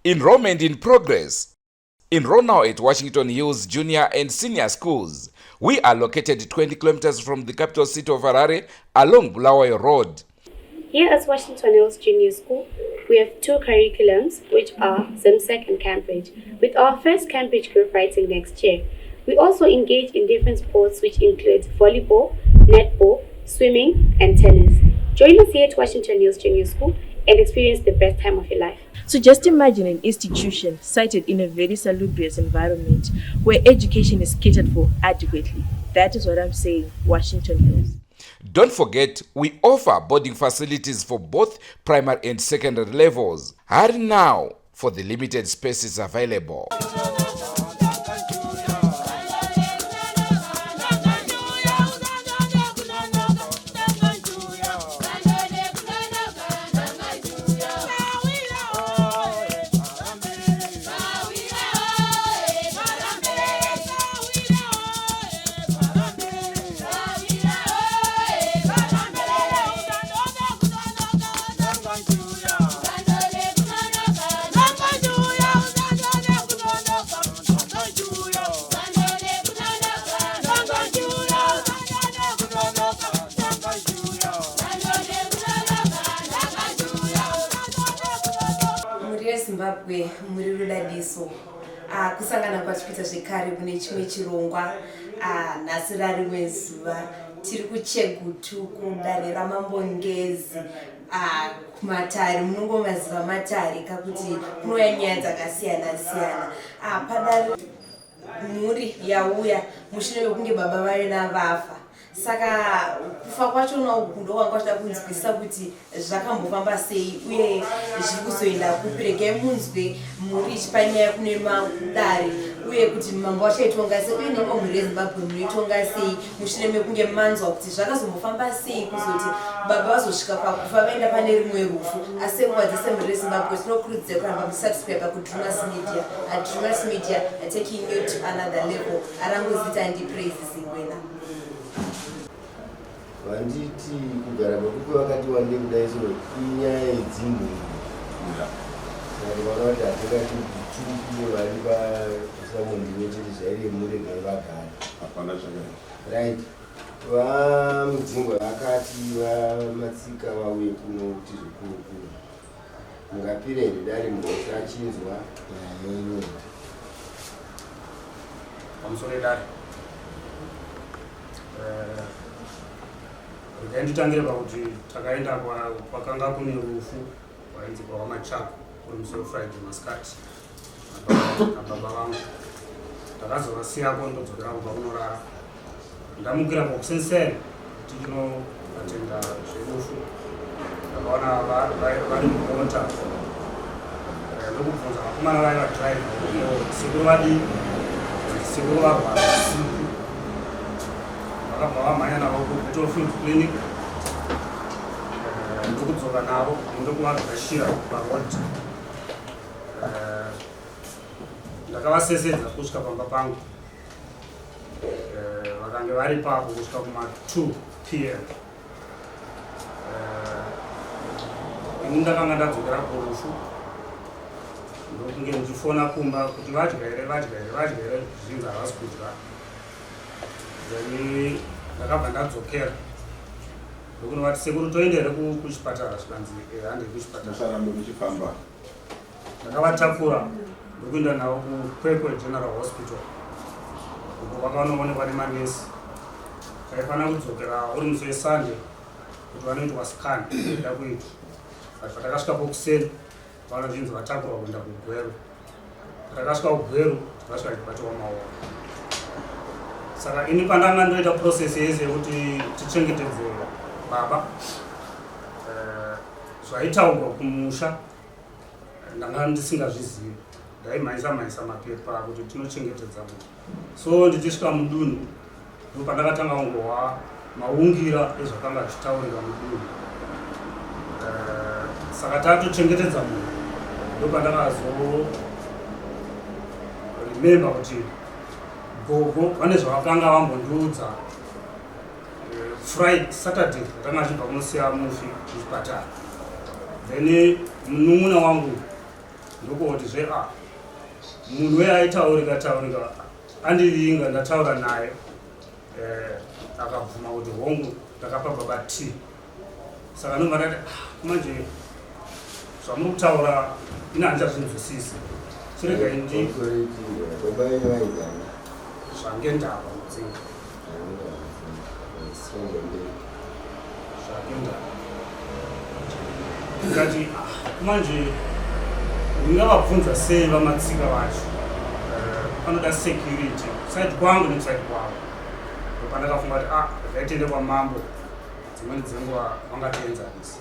Enrollment in progress. Enroll now at Washington Hills Junior and Senior Schools. We are located 20 kilometers from the capital city of Harare along Bulawayo Road. Here at Washington Hills Junior School, we have two curriculums, which are ZIMSEC and Cambridge, with our first Cambridge group writing next year. We also engage in different sports, which include volleyball, netball, swimming, and tennis. Join us here at Washington Hills Junior School and experience the best time of your life. So just imagine an institution sited in a very salubrious environment where education is catered for adequately. That is what I'm saying, Washington Hills. Don't forget, we offer boarding facilities for both primary and secondary levels. Hurry now for the limited spaces available. Mhuri yeZimbabwe muri rudadiso. Ah, kusangana kwatikuita zvekare kune chimwe chirongwa ah, nhasi rarimwe zuva tiri kuchegutu kudare ramambo Ngezi ah, kumatare munongomaziva matare kakuti kunouya nyaya dzakasiyana siyana ah, padare mhuri yauya mushure mekunge baba vayo vafa saka kufa kwachona uku ndokwanga kwachida kunzwisisa kuti zvakambofamba sei uye zviri kuzoenda kupi regai munzwe mhuri ichipa nyaya kune madare uye kuti mambo vachaitonga sei uye nhengo mhuri yezimbabwe munoitonga sei mushure mekunge manzwa kuti zvakazombofamba sei kuzoti baba vazosvika pakufa vaenda pane rimwe rufu asi nguva dzese mhuri yezimbabwe tinokurudzira kuramba musubscribe kudrumas media adrumas media taking you to another level arangu zita ndipraise zingwena Vanditi kugara kwekupe vakati wande kudai so inyaya yedzimhuri. Saka tikaona kuti hatingati tupi vari pasamundiwe chete zvairi muregai vagare. Hapana zvakadai. Right. VaMudzingwa vakati VaMatsika vauye kuno kuti zvikurukuru. Mungapira here dare mhosa achinzwa nyaya yenyu? Pamusoro edare. Eh, regai nditangire pakuti takaenda kwakanga kune rufu kwainzi kwavamachako kuri musi wefriday masikati nababa vangu ndakazovasiyako ndodzokera kumba kunorara ndamukira pakusenseni tichinovatenda zverufu ndakaona vari mumota eh, ndokubvunza vakomana vaiva drive sekuru vadii sekuru varwara usiku vakabva vamhanya navo kubattlefield clinic eh, ndokudzoka navo ndokuvagashira paroad eh, ndakavasesedza kusvika pamba pangu eh, vakange vari ipapo kusvika kuma 2 p m eh, ini ndakanga ndadzokera kurufu ndokunge ndichifona kumba kuti vadya here vadya here vadya here zvinzi havasi kudya then ndakabva ndadzokera ndokunovati sekuru toende here kuchipatara zvikanzi eh, handei kuchipatara musarambe muchifamba Ndakavatakura ndokuenda navo kuKwekwe General Hospital uko vakanoonekwa nemanesi. Taifanira kudzokera uri musi weSunday kuti vanoitwa scan ida kuitwa but patakasvika pokuseni vanochinzi vatakurwa kuenda kuGweru. Patakasvika kuGweru takasvika tichibatiwa maoko. Saka ini pandanga ndoita process yese yekuti tichengetedze baba eh, zvaitaurwa kumusha ndanga ndisingazvizivi ndaimhanyisa mhanyisa mapepa kuti tinochengetedza munhu so ndichisvika mudunhu ndopandakatanga kungohwa maungira ezvakanga zvichitaurika mudunhu eh, saka tatochengetedza munhu ndopandakazo remember kuti gogo vane zvavakanga vambondiudza eh, Friday, Saturday ndakanga achibva kunosiya mufi muchipatara then munun'una wangu Ndokuoti zve a ah, munhu uye aitaurika taurika andivinga ndataura naye eh, akabvuma kuti hongu ndakapa baba t saka ndobva ndati ah, manje zvamuri kutaura ini handichazvinzwisisi chiregai ndi zvange ndava mudzinga Zvake ndava. Ndikati ah, manje ndingavabvunza sei vamatsika vacho eh, panoda security side kwangu nekuside kwavo ndopandakafunga kuti ah regai tiende kwamambo dzimweni dzenguva vangatienzanisa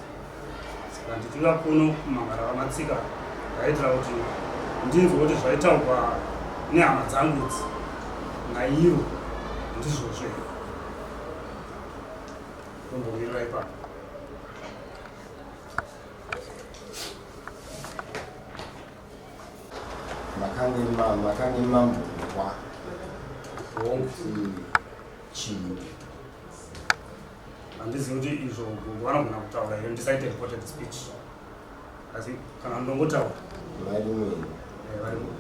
saka ndichiuya kuno kumangara vamatsika ndaitira kuti ndinzwe kuti zvaitaurwa nehama dzangu idzi naivo ndizvozvo here tombomirira ipapo makange mambokwa kuti chii Handizivi kuti izvo gogo vanogona kutaura here ndisaite reported speech asi kana ndongotaura varimo here eh, varimo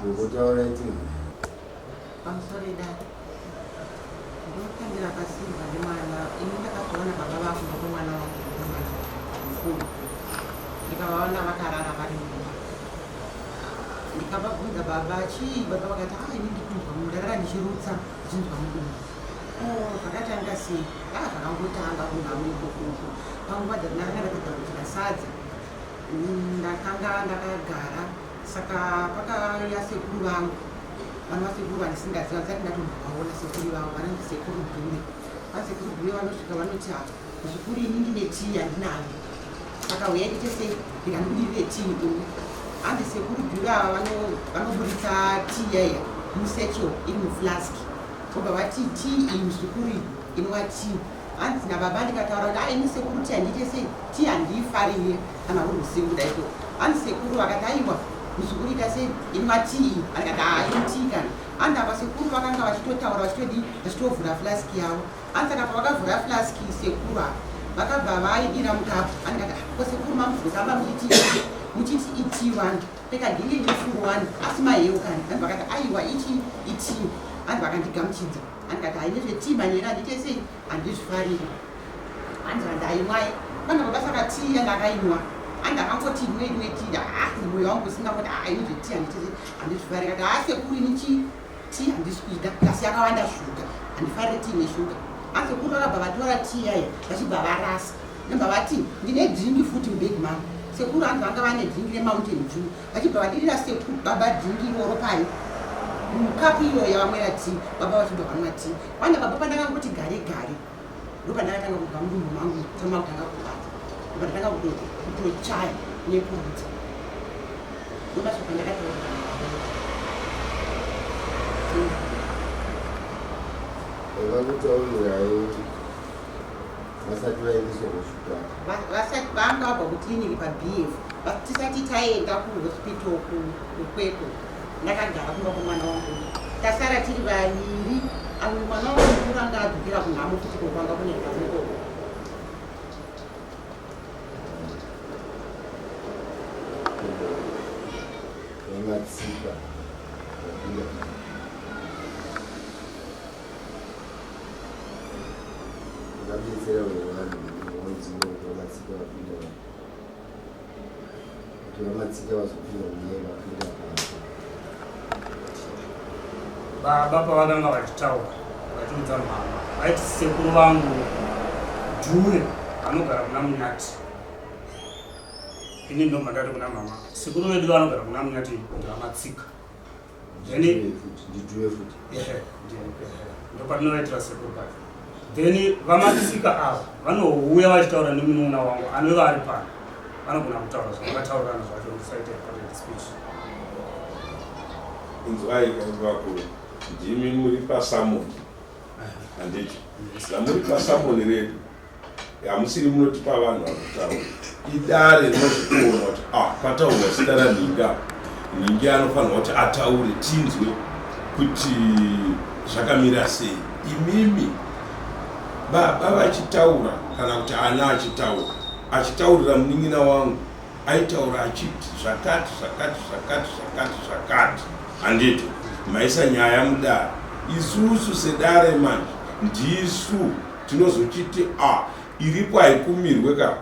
gogo taurai tinzwe Pamusoro idare ndotangira pasimba nemwana ini ndakazoona baba vakumba kwemwana wangu mukomana mukuru ndikavaona vakarara vari mumba ndikavabvunza baba chii baba vakati a ah, ini ndikunzwa ndarara ndichirutsa ndichinzwa mudumbu Oh, zvakatanga sei? Ah, zvakangotanga kunhamo ikoko uko. Panguva dzandakanga ndapedza kudya sadza, mm, ndakanga ndakagara saka pakauya sekuru vangu vana vasekuru vandisingaziva ndisati ndatombovaona sekuru vavo vanonzi sekuru dhume vasekuru dhume vanosvika vanoti ha zvikuru ini ndine tii yandinayo saka uya ndite sei ndikandibudire tii ini hanzi sekuru dhume ava vanoburitsa tii yaiya musecho iri muflask Vobva vati tii iyi muzukuru iyi inwa tii. Hanzi nababa ndikataura kuti aini sekuru tii handiite sei tii handiifarire kana huri usiku kudai so. Hanzi sekuru vakati aiwa muzukuru ita sei inwa tii iyi. Andikati haa ini tii kana. Hanzi apa sekuru vakanga vachitotaura vachitodii vachitovhura flask yavo. Hanzi saka pavakavhura flask sekuru ava vakabva vaidira mukapu. Andikati ah ko sekuru mamuvhura muchiti muchiti itii wani. Peka ndinge ndiri wani asi maheu kani hanzi vakati aiwa ichi itii hanzi vakandigamuchidza andikati hai nezvetii manyera handite sei handizvifariri hanzi vandaimwai kana baba saka tii yandakainwa hanzi akangoti imwe imwe tii ah moyo wangu usina kuti ah ini zvetii handite sei handizvifariri kati haa sekuru ini chii tii handisi kuida kasi yakawanda shuga handifariri tii neshuga hanzi sekuru vakabva vatora tii yaya vachibva varasa Ndobva vati ndine dringi futi mubhegi mangu. Sekuru hanzi vanga vane dringi remountain dew. Vachibva vadirira sekuru baba dringi iroro pai mukapu iyoyo yavamwera tii baba vachibva vanwa tii. Wana baba pandakangoti gare gare ndopandakatanga kubva mudumbu mangu tama kutanga kurwadza. Ndopandatanga kutochaya nekurutsa. Ndopasvika pandakataura. Vakutaurirai vasati vaendeswa kuchipatara vasati vanga vabva kuclinic pabf tisati taenda kuhospital kukwekwe ndakagara kumba kwemwana wangu tasara tiri vaviri apo mwana wangu mukuru anga adzokera kunhamo futi kokwanga kune nhamo ikoko vematsika Ndakabetsera vanhu vanziva kuti vamatsika vapinda vanhu kuti vamatsika vazopinda munyaya vapinda baba pavakanga vachitaura vachiudza mhama vaiti sekuru vangu dhure anogara kuna munyati ini ndobva ndati kuna mama sekuru vedu vanogara kuna munyati ndavamatsika then ndidhuwe futi ndopatinovaitira sekuru pacho then vamatsika ava vanouya vachitaura nemunuuna wangu anove ari pano vanogona kutaura zvavakataurirana zvacho ndisaite recorded speech inzwai vakuru ndimi muri pasamoni handiti zvamuri pasamoni redu hamusiri munotipa vanhu vakutaura idare rinozotoona kuti ah pataurwa zita ranhingi apa nhingi anofanirwa kuti ataure tinzwe kuti zvakamira sei imimi baba vachitaura kana kuti ana achitaura achitaurira munin'ina wangu Aitaura achiti zvakati zvakati zvakati zvakati zvakati. Handiti maisa nyaya mudare. Isusu sedare manje ndisu tinozochiti a iripo haikumirwe ka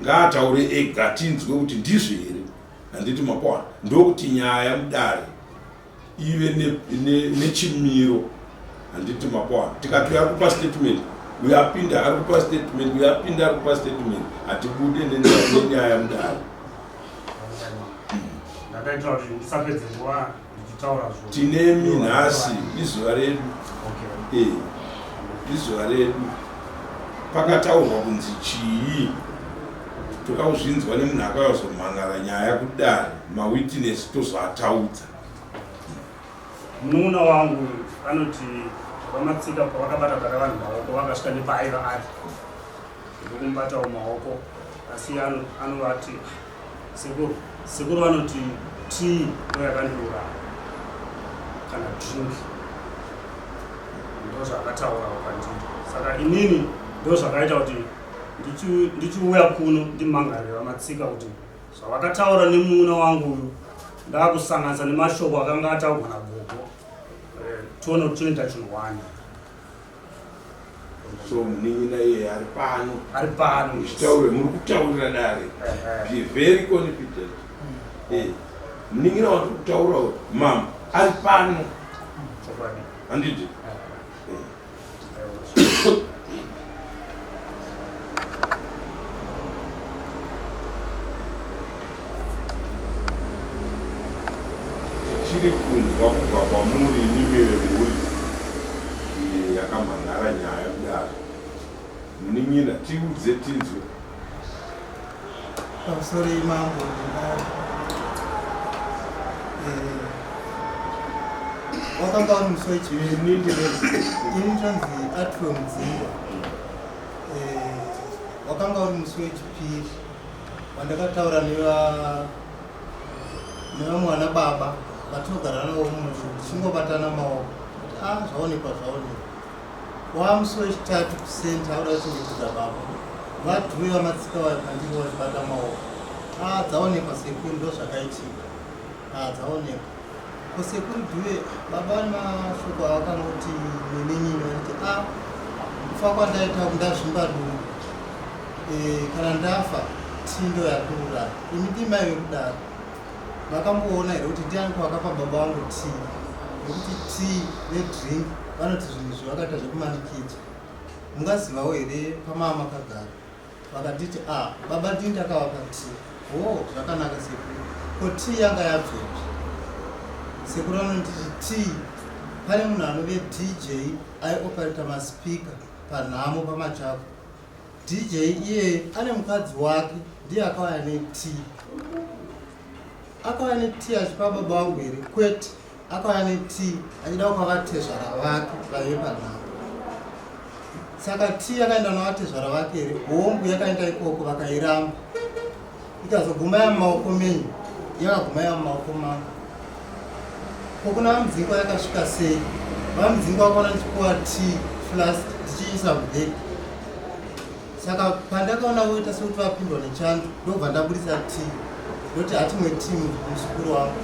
ngaataure ega tinzwe kuti ndizvo here. Handiti mapaona ndokuti nyaya mudare ive nechimiro ne, ne handiti mapaona tikati uyo ari kupa statement uyo apinda ari kupa statement uyo apinda ari kupa statement hatibude nenyaya mudare. Ndakaitira kuti ndisapedze nguva ndichitaura zvo. Tinemi nhasi izuva redu. Okay. Eh. Izuva redu. Pakataurwa kunzi chii? Toda kuzvinzwa nemunhu akauya kuzomhan'ara nyaya kudare, mawitness tozoataudza. Munun'una wangu anoti VaMatsika pavakabata bata vanhu maoko vakasvika nepaaiva ari ndokumubatawo maoko asi anovati sekuru sekuru vanoti tii ndoyakandiuraya kana drink ndozvaakataurawo kwandiri saka inini ndozvakaita kuti ndichiuya kuno ndimangarire vamatsika kuti zvavakataura nemuuna wangu uyu ndakusanganisa nemashoko akanga ataurwa nagogo eh, tione kuti tinoita chinhu wani so munin'ina iye ari pano ari pano muchitaure muri kutaurira dare be very confident eh, munin'ina wandiri kutaura mama ari pano handiti Tichiri kunzwa kubva kwamuri imimi vemhuri yakamhan'ara nyaya kudare. Munin'ina tiudze tinzwe. Pamusoro mambo ndinaro. Eh, wakanga uri musi wechipiri. Ini ndinonzi Ini ndinonzi Atwell Mudzingwa. Eh, wakanga uri musi wechipiri wandakataura neva nevamwe vana baba vatinogara navo mumusha tichingobatana maoko kuti a ah, zvaonekwa zvaonekwa Wamusi wechitatu kuseni tauda kuchengetedza baba. Vadhuve vamatsika vayo pandiri vachibata maoko. Ah, dzaonekwa sekuru ndozvakaitika. Ah, dzaonekwa. Ko sekuru Dhuve baba vane mashoko avakangoti nenenyini vachiti ah, kufa kwandaita ndazvimba dumbu. Eh, kana ndafa tindo yakururaya. Imi ndimai vekudaro. Makamboona here kuti ndiani kwakapa baba vangu tea? Nekuti tea nedrink vanoti zvinhu izvi vakaita zvekumanikidzwa. Mungazivawo here pamaa makagara? Vakanditi ah, baba ndini ndakavapa tea. Oh, zvakanaka sekuru. Ko tea yanga yabvepi? Sekuru vanonditi tea pane munhu anove DJ aioperata maspeaker panhamo pamachako. DJ iye ane mukadzi wake ndiye akauya netii. Akauya netii achipa baba vangu here? Kwete, akauya netii achida kupa vatezvara vake vaive panhamo. Saka tii yakaenda navatezvara vake here? Hongu, yakaenda ikoko vakairamba. Ikazoguma yamumaoko menyu, yakaguma yamumaoko mangu. Ko kuna vaMudzingwa yakasvika sei? VaMudzingwa vakaona ndichipuwa tea flask ndichiisa mubhegi. Saka pandakaona voita sekuti vapindwa nechando ndobva ndabudisa tea ndoti hatimwe tea muzukuru wangu.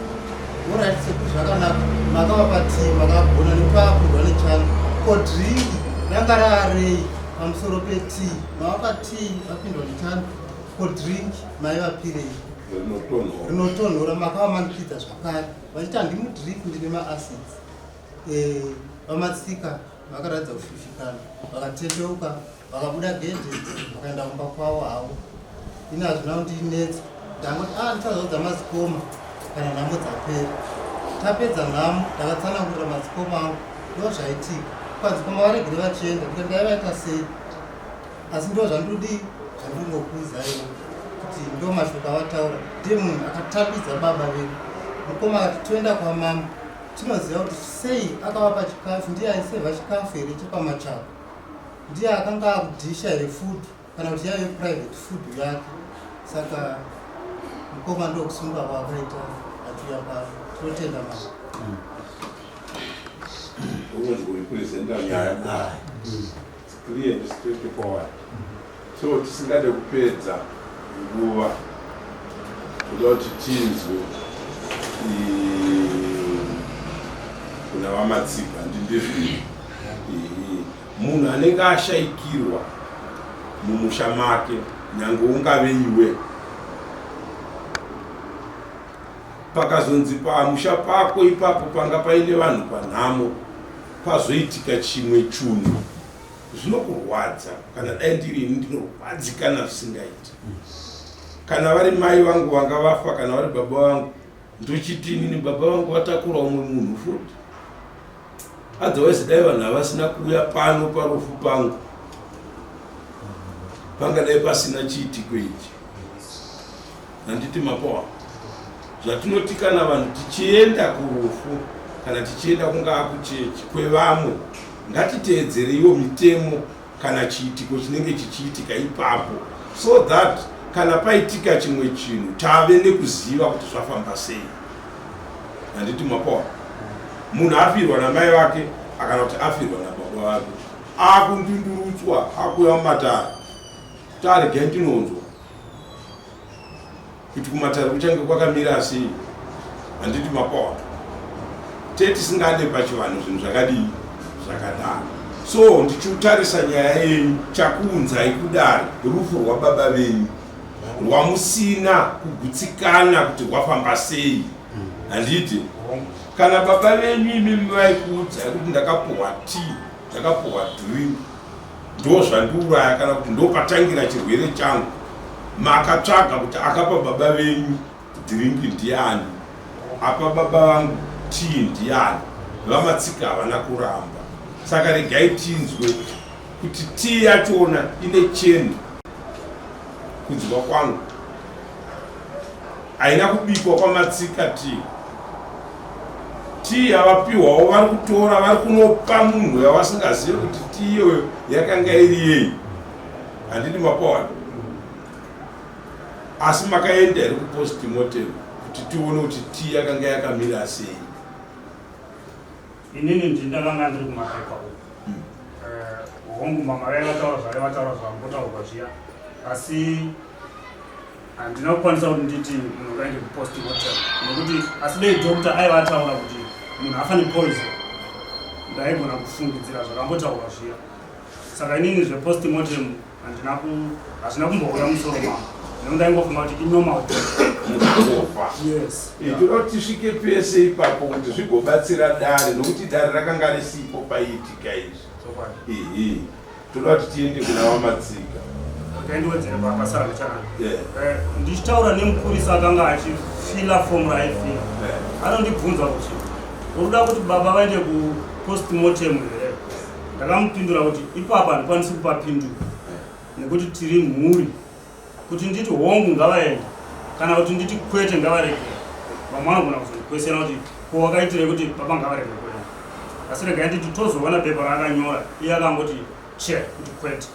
Orit sekuru zvakanaka makavapa tea makagona nekuti vapindwa nechando. Ko drink ranga raarei pamusoro petea? Mavapa tea vapindwa nechando ko drink maivapirei? Rinotonhora makavamanikidza zvakare vachiti handimudrink ndine maacids. Eh, vamatsika vakaratidza kushushikana vakatendeuka vakabuda gedhe vakaenda kumba kwavo havo. Ini hazvina kundinetsa ndangoti ah ndichazoudza mazikoma kana nhamo dzapera. Tapedza nhamo ndakatsanangurira madzikoma angu ndozvaitika kwanzi koma varegere vachienda ndikati ndaivaita sei asi ndo zvandodii zvandingokuudzaiwo kuti ndo mashoko avataura ndiye munhu akatambidza baba vedu mukoma akati toenda kwamambo tinoziva kuti sei akavapa chikafu ndiye aisevha chikafu here chepamachako ndiye akanga akudhisha here food kana kuti yaive private food yake saka mukoma ndokusunga kwaakaita achiuya pano tinotenda mama unonzi kurepresenta nyaya clear and straight forward so tisingade kupedza nguva. Toda kuti tinzwe kuna vaMatsika, ndindizvo munhu anenge ashaikirwa mumusha make, nyange ungave iwe, pakazonzi pamusha pako ipapo panga paine vanhu panhamo, pazoitika chimwe chunhu, zvinokurwadza. Kana dai ndiri ini, ndinorwadzikana zvisingaiti. Kana vari mai vangu vanga vafa, kana vari baba vangu, ndochiti inini baba vangu vatakura umwe munhu futi. Otherwise dai vanhu havasina kuuya pano parufu pangu, pangadai pasina chiitiko ichi, handiti? Mapoa zvatinoti kana vanhu tichienda kurufu kana tichienda kungaa kuchechi kwevamwe, ngatiteedzereiwo mitemo kana chiitiko chinenge chichiitika ipapo, so that kana paitika chimwe chinhu tave nekuziva kuti zvafamba sei, handiti? Mapoa munhu afirwa namai vake akana kuti afirwa nababa vake, akundundurutswa, akuya mumatare, taregai ndinonzwa kuti kumatare kuchange kwakamira sei, handiti? Mapoa te tisingade pachivanhu zvinhu zvakadii zvakadaro. So ndichitarisa nyaya yenyu, chakuunzai kudare rufu rwababa venyu rwamusina kugutsikana kuti rwafamba sei, handiti? Kana baba venyu imimi vaikuudzai kuti ndakapuhwa tea, ndakapuhwa drink, ndo zvandiuraya, kana kuti ndo patangira chirwere changu, makatsvaga kuti akapa baba venyu drink ndiani, apa baba vangu tea ndiani? VaMatsika havana kuramba. Saka regai tinzwe kuti tea yachona ine cheni. Kunzwa kwangu, haina kubikwa kwaMatsika tea. Tea yavapiwawo, vari kutora, vari kunopa munhu yavasingazivi kuti tea iyoyo yakanga iri yei, handiti? Mapawana asi makaenda here kupostmortem kuti tione kuti tea yakanga yakamira sei? Inini ndindakanga ndiri kumapepa uku. Hongu, mama vaiva vataura zvaiva vataura, zvambotaurwa zviya, asi handina kukwanisa kuti nditi munhu ukaende kupostmortem nekuti, asi dei doctor aiva ataura kuti munhu afa nepoison, ndaigona kufungidzira zvakambotaurwa zviya. Saka inini zvepostmortem handina hazvina kumbouya musoro mangu nekuti ndaingofunga kuti inormal death. Mukufa. Yes. Toda kuti tisvike pese ipapo kuti zvigobatsira dare, nokuti dare rakanga risipo paiitika izvi. Chokwadi. Ehe, toda kuti tiende kuna vaMatsika. Kaindiwedzere pasara mbichana. Yeah. Ndichitaura nemupurisa akanga achifila fomu raaifila, anondibvunza kuti uri kuda kuti baba vaende kupostmortem here. Ndakamupindura kuti ipapo handikwanisi kupapindura nekuti tiri mhuri. Kuti nditi hongu ngavaende kana kuti nditi kwete ngavaregere, vamwe vanogona kuzondikwesera kuti ko wakaitirei kuti baba ngavarege kuenda. Asi regai nditi tozoona pepa raakanyora. Iye akangoti che kuti kwete,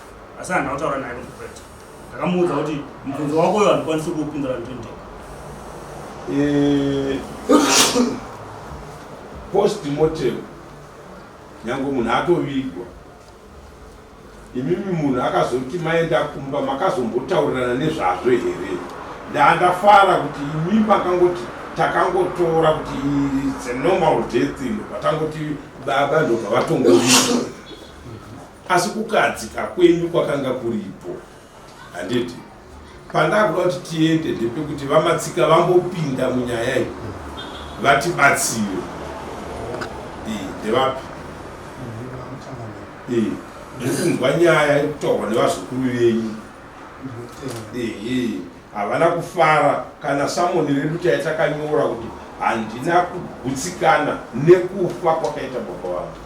asi handina kutaura naye kuti kwete. Ndakamuudza kuti mubvunzo wako uyo handikwanisi kuupindura ndiri ndega. Postmortem, nyange munhu atovigwa, imimi munhu akazoti maenda kumba makazombotaurirana nezvazvo here? Ndandafara kuti imi makangoti takangotora kuti it's a normal death, ndobva tangoti baba ndobva vatongovigwa, asi kukadzika kwenyu kwakanga kuripo, handiti? Pandakuda kuti tiende ndepekuti vaMatsika vambopinda munyaya iyi vatibatsire. Ndevapi? Ndiri kunzwa nyaya iri kutaurwa nevazukuru venyu. Ehe, havana kufara. Kana samoni redu chai takanyora kuti handina kugutsikana nekufa kwakaita baba vangu,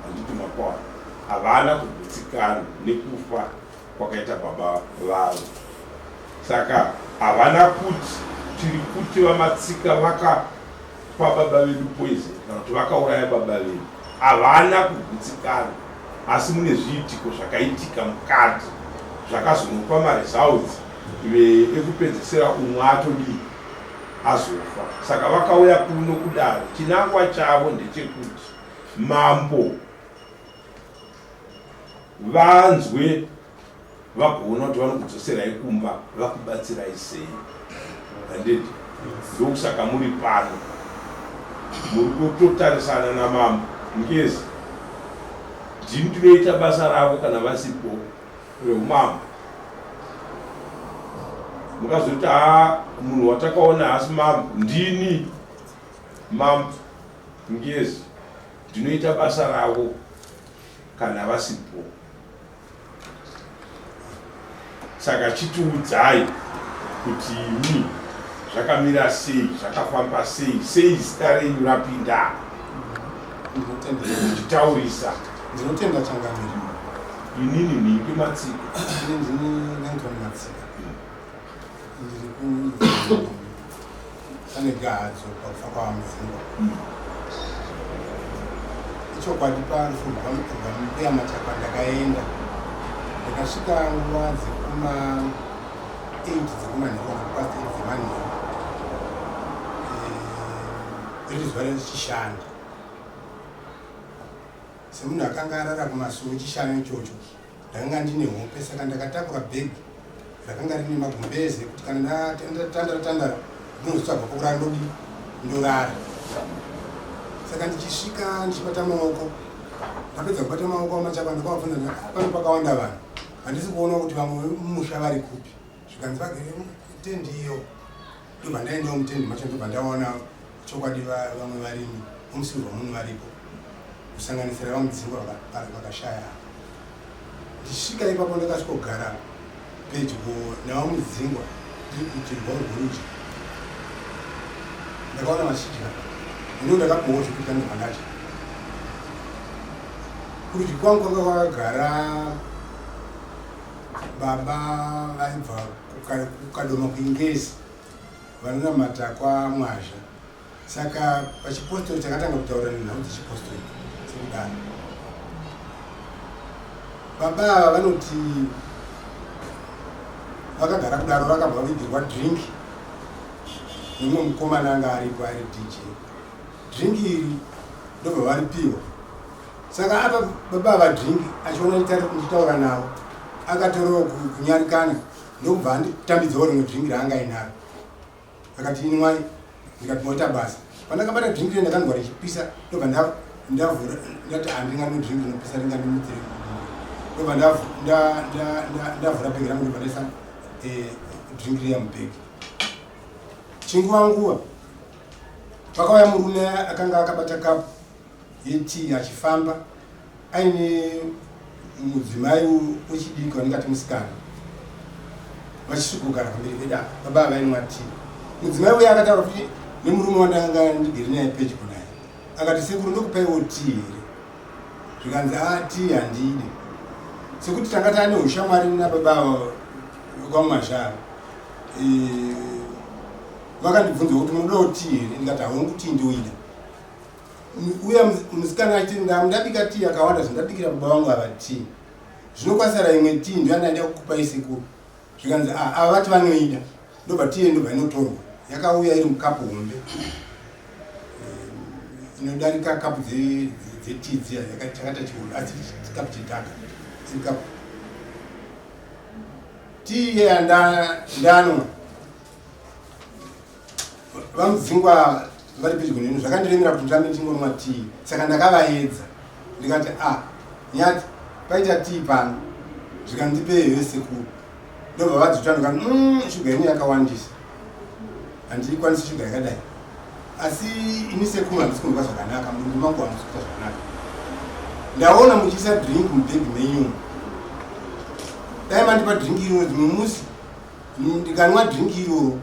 handiti? Makwana havana kugutsikana nekufa kwakaita baba vavo, saka havana kuti tiri kuti vaMatsika vakapa baba vedu poison kana kuti vakauraya baba vedu. Havana kugutsikana, asi mune zviitiko zvakaitika mukati zvakazonopa maresults ekupedzisira umwe atodii azofa. Saka vakauya kuno kudare, chinangwa chavo ndechekuti mambo vanzwe vagoona kuti vanokudzoserai kumba vakubatsirai sei, Handiti ndokusaka muri pano, muri kutotarisana namambo Ngezi. Ndini ndinoita basa ravo kana vasipo reumambo. Mukazoti haa munhu watakaona haasi mambo, ndini mambo Ngezi, ndinoita basa ravo kana vasipo. Saka chitiudzai kuti imi zvakamira sei, zvakafamba sei, sei zita renyu rapinda muchitaurisa. Ndinotenda changamire. Inini nhingi Matsika. Ini ndini Langton Matsika. Ndiri ku pane gahadzo pakufa kwaVaMudzingwa. Ichokwadi parufu rwambuya Machakwa ndakaenda ndakasvika nguva dzekuma 8 dzekumanheru kana past 8 dzemanheru eh, riri zuva rechishanu semunhu akanga arara kumasuwo chishanu ichocho Ndakanga ndine hope saka ndakatakura bhegi rakanga rine magumbeze ekuti kana ndatandara tandara ndinozotsvaga pokurara ndodi ndorara. Saka ndichisvika ndichibata maoko ndapedza kubata maoko amachapa ndakavabvunza ndikati ah, pano pakawanda vanhu handisi kuona kuti vamwe vemumusha vari kupi zvikanzi vagere mutendi iyo ndobva ndaendawo mutendi macho ndobva ndaona chokwadi vamwe varimi vomusilver moon varipo kusanganisira vamudzingwa vakashaya ndichisvika ipapo ndakasvikogara pedyo navamudzingwa ndiri kurutivi rwavo rworudyi ndakaona vachidya ino ndakapiwawo zvekudya ndobva ndadya kurudyi kwangu kwanga kwakagara baba vaibva kukadoma kuingezi vanonamata kwamwazha Saka pachipostori takatanga kutaura nenhau dzechipostori sekudaro. Baba ava vanoti vakagara kudaro vakabva vavigirwa drink nemumwe mukomana anga aripo ari DJ. Drink iri ndobva varipiwa. Saka apa baba ava drink achiona ndichitaura navo akatorawo kunyarikana ndokubva anditambidzawo rimwe drink raanga ainaro. Akati inwai ndikati moita basa. Pandakabata drink riya ndakanzwa richipisa ndobva ndavhura ndati handinganwi drink rinopisa ringandimutsire ndobva ndavhura bhegi rangu ndobva ndaisa eh, drink riya mubhegi. Chinguva nguva pakauya murume akanga akabata kapu yetii achifamba aine mudzimai wechidiki wandingati musikana vachisvikogara pamberi pedu apa baba vainwa tii mudzimai uye akataura kuti nemurume wandanga ndigere naye pedyo naye akati sekuru ndokupaiwo tii here zvikanzi a ah, tii handide sekuti tanga taane ushamwari nababa ava kwamwazhara eh, vakandibvunza kuti munodawo tii here ndikati haungu tii ndoida uya musikana achiti ndabika tii yakawanda zvandabikira baba vangu ava tii zvino kwasara imwe tii ndoyandaida kukupai sekuru zvikanzi ah, ava vati vanoida ndobva tii ndobva inotorwa yakauya iri mukapu hombe eh, inodarika kapu dzetii dziya chakaita chihombe asi kapu chedhaka iri kapu tii iya ndanwa VaMudzingwa vari pedyo neni zvakandiremera kuti ndirambe ndichingonwa tii saka ndakavaedza ndikati a ah, nyati paita tii pano zvikandipe here sekuru ndobva vadzota ndikati mm, shuga yenyu yakawandisa handikwanisi shuga yakadai asi ini sekuru handisi kunzwa zvakanaka mudumbu mangu hamusi kuita zvakanaka ndaona muchiisa drink mubhegi menyu dai mandipa drink iroro dzimwe musi ndikanwa drink iroro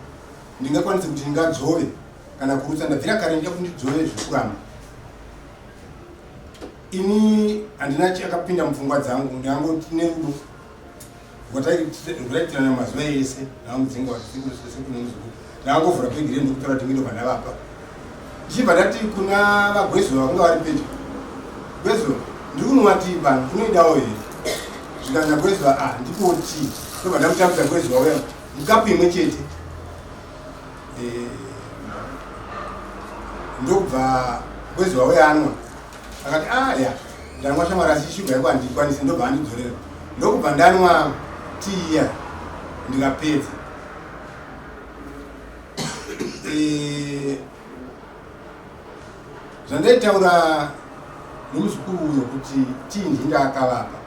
ndingakwanise kuti ndingadzove kana kurutsa ndabvira kare ndida kuti ndidzove zvekuramba ini handina chakapinda mupfungwa dzangu ndangoti nerudo rwataitirana mazuva ese ndamudzinga watisekune muzukuru ndangovhura bhegi rei ndokutora tingi ndobva ndavapa ndichibva ndati kuna vagwezuva vakanga vari pedyo gwezuva ndiri kunwa tii pano unoidawo here zvikanzi nagwezuva ah ndipowo tii ndobva ndamutambidza gwezuva uya mukapu imwe chete eh, ndokubva gwezuva uya anwa akati ah ya ndanwa shamwari asi shuga yako handikwanisi ndobva andidzorera ndokubva ndanwa tii iya ndikapedza Eh, zvandaitaura nomuzukuru uyo kuti tii ndinga akavapa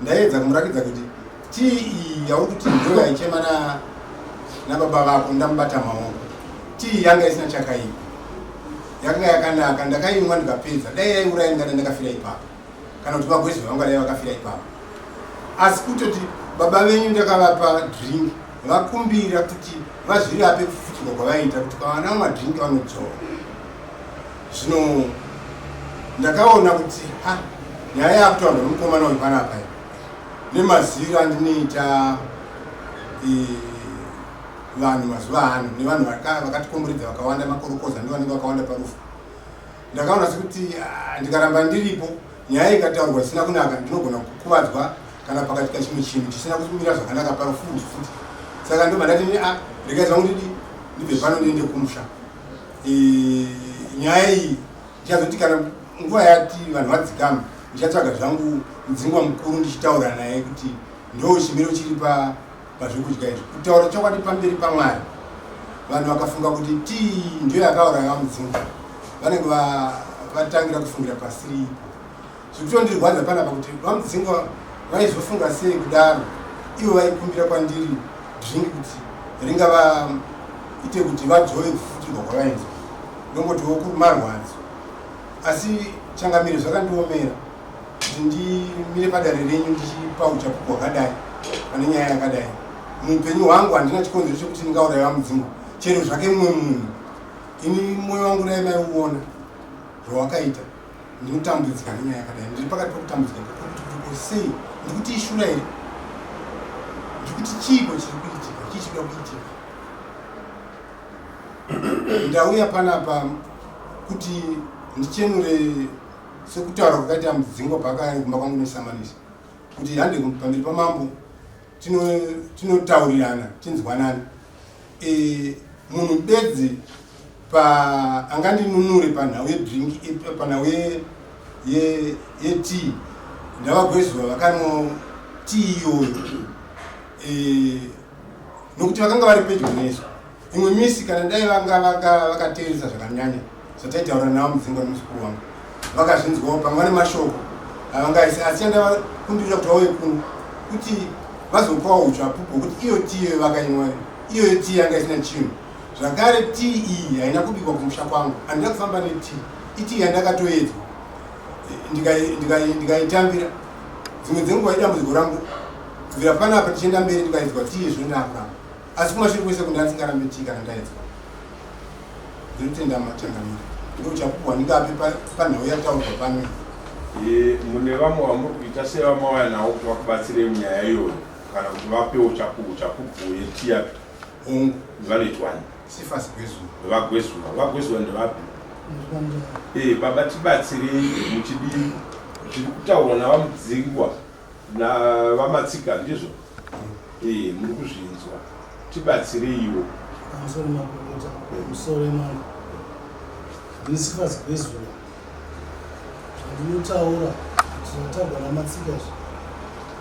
ndaiedza kumurakidza kuti tii iyi yauri kuti ndo yaichema nababa vako ndamubata maoko tii yanga isina chakaipa yakanga yakanaka ndakaimwa ndikapedza dai yaiuraya ndingada ndakafira ipapo kana kuti vagwezi vangu dai vakafira ipapo asi kutoti baba venyu ndakavapa drink vakumbira kuti vazvirape kufutirwa kwavaiita kuti kavana madrink vanodzora zvino ndakaona kuti ha nyaya yakutaurwa nomukomana uyu panapa nemaziviro andinoita e, vanhu mazuva ano nevanhu vakatikomberedza vakawanda makorokoza ndovanenge vakawanda parufu ndakaona sekuti ah, ndikaramba ndiripo nyaya ikataurwa isina kunaka ndinogona kukuvadzwa kana pakatika chimwe chinhu chisina kumira zvakanaka parufu futi saka ndobva ndati a ah, regai zvangu ndidi ndibve pano ndiende kumusha e, nyaya iyi ndichazoti kana nguva yati vanhu vadzikama ndichatsvaga zvangu mudzingwa mukuru ndichitaura naye kuti ndo chimiro chiri pa pazvekudya izvi kutaura chokwadi pamberi pamwari vanhu vakafunga kuti tii ndiyo yakauraya vamudzingwa vanenge vatangira kufungira pasiri ipo zvikutondirwadza panapa kuti vamudzingwa vaizofunga sei kudaro ivo vaikumbira kwandiri drink kuti ringava ite kuti vadzove kufutirwa kwavainzwa ndongotiwo marwadzo asi changamire zvakandiomera kuti ndimire padare renyu ndichipa uchapupu hwakadai pane nyaya yakadai muupenyu hwangu handina chikonzero chekuti ndingauraya vamudzimu chero zvake mumwe munhu ini mwoyo wangu dai maiuona zvawakaita ndinotambudzika nenyaya yakadai ndiri pakati pekutambudzika kuti sei ndikuti ishura here ndikuti chiiko chiri kuitika chii chikuda kuitika ndauya panapa kuti ndichenure sekutaura kwakaita mudzingwa paakauya kumba kwangu nesamanisi kuti hande pamberi pamambo tinotaurirana tino tinzwanana e, munhu bedzi pa angandinunure panhau yedrink panhau yetii ndavagwezuva vakanwa tii iyoyo e, nokuti vakanga vari pedyo nesu imwe misi kana dai vanga vakateeresa zvakanyanya zvataitaura navo mudzingwa nemuzukuru wangu vakazvinzwawo pamwe vane mashoko avangaisi asi chandavakumbirira kuti vauye kuno kuti vazopawo uchapupu hwekuti iyo tii iyoyo vakainwa iyoyo tii yanga isina chinhu zvakare tii iyi haina kubikwa kumusha kwangu handina kufamba netii itii yandakatoedzwa ndikaitambira dzimwe dzenguva idambudziko rangu kubvira panapa tichienda mberi ndikaidzwa tii zvino ndakuramba asi kumashure kwese kundandisingarambe tii kana ndaedzwa ndinotenda machangamire ndouchapupu hwandingape panhau yataurwa pano e, mune vamwe vamuri kuita sevamauya nawo kuti vakubatsirei munyaya iyoyo kana kuti vapewo chapupu chapupu yetiyapi hongu vanoitwani sifasi gwezuva vagwezuva vagwezuva ndevapi e, baba tibatsirei muchidii zviri kutaurwa navamudzingwa navamatsika ndizvo e, muri kuzvinzwa tibatsireiwo pamusoro makurukota musoro mangu ndinisifazi kwezuva zvandinotaura kuti zvatagwa namatsika izvi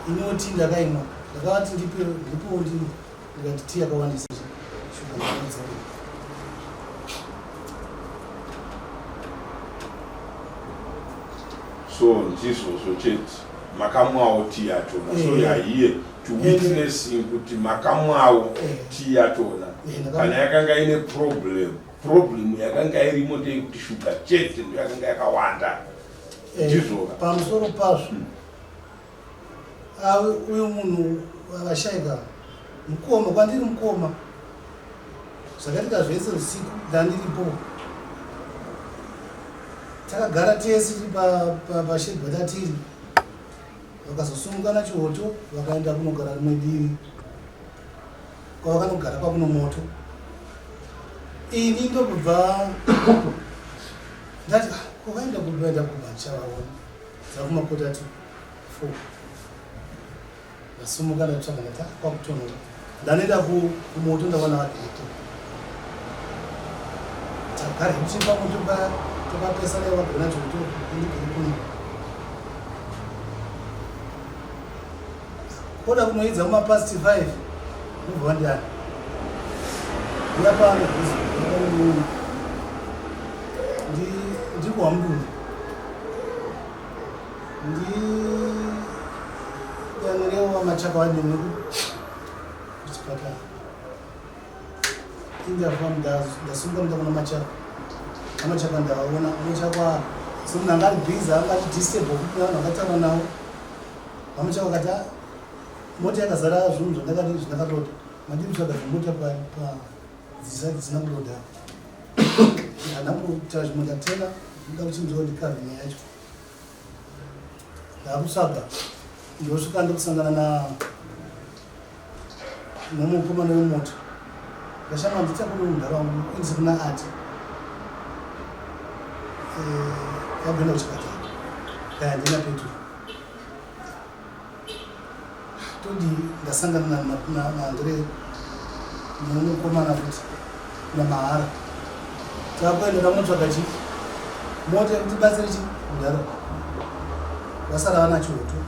inoti ndakaimwa ndakavati ndipewo ndimwe ndikati tii yakawandisa shuga ndakadzora so ndizvozvo chete makamwawo tii yachona so eh. yaiye to eh. witnessing kuti makamwawo eh. tii yachona kana yakanga ine problem problem yakanga irimo ndeyekuti shuga chete ndo yakanga yakawanda ndizvoka pamusoro pazvo hmm. Ah, uyu munhu vashaika mukoma kwandiri mukoma zvakaitika zvese usiku ndandiripo takagara tese tiri pashedhi patatiri vakazosumuka nachihoto vakaenda kunogara rimwe divi kwavakanogara kwakuno moto ini ndokubva ndati ah, kwavaenda kuvaenda kubva ndichavaona dzakumakota tu 4 ndasumuka ndatsvaga ndati ah, kwakutonhora ndanoenda kumoto ndawana vagete tagara hedu tiri pamoto paya tokapesana vagona choto indigere kuno koda kunoidza kumapast 5 ndobva wandiani uya pano Ndiri kuHamduni. Ndidanirewo VaMachaka vadini kuchipatara. Indafamba ndasumuka nda kuna Machaka. VaMachaka ndavaona. VaMachaka semunhu anga ari busy anga achidisturb kuti vanhu vakataura navo. VaMachaka vakati ah, mota yakazara zvinhu zvandakati zvandakaloda. Madii kutsvaga zvemota pa pa dzisina kuloda. Handina kutaura zvimwe ndatena ndoda kuchinzwa ndikave nyaya yacho. Ndakutsvaga ndosvika ndokusangana na nomukomana wemota ndashama nditakure mudhara wangu inzi kuna ati vakuenda kuchipatara kaya handina petro todi ndasangana naandre nomukomana futi namahara takuenda tamunotsvaga chi mota yekuti batsire chi mudhara vasara vana chihoto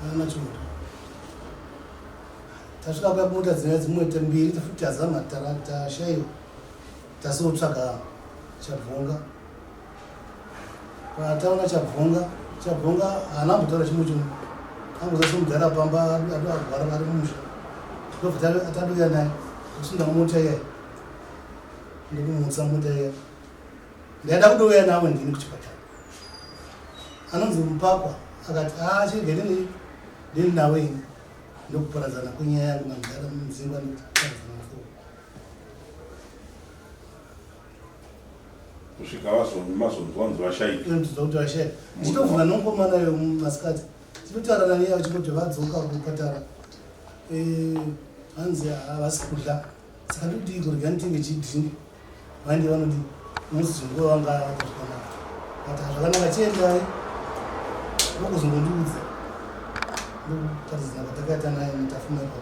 vana chihoto tasvika kuya mota dziya dzimwe mbiri futi tazama tashaiwa tasotsvaga chabvonga Pataona Chabvonga, Chabvonga haana kumbotaura chimwe chinhu. Angoza somudhara pamba agwara ari mumusha. Ndobva tadouya naye, tosunda mota iya. Ndokumutsa mota iya. Ndaida kudouya nawo ndini kuchipatara. Anonzi Mupakwa akati ah chirege ndini ndini nawe ini. Ndokuparadzana kwenyaya yangu namudhara Mudzingwa ndokuparadzana mafoko. kusvika mazonzwa nzi vashaika nzwa kuti vashaika ndichitobvunza nomukomana yo masikati tinotaura nani vachingoti vadzoka kupatara eh, hanzi havasi kudla saka ndodii kurega nditenge chidrink vaende vanodii nokuti zvinguva vanga vata zvakanaka but zvakanaka chiendai vokuzongondiudza ndokutaridzana kwatakaita naye mutafuma ipapo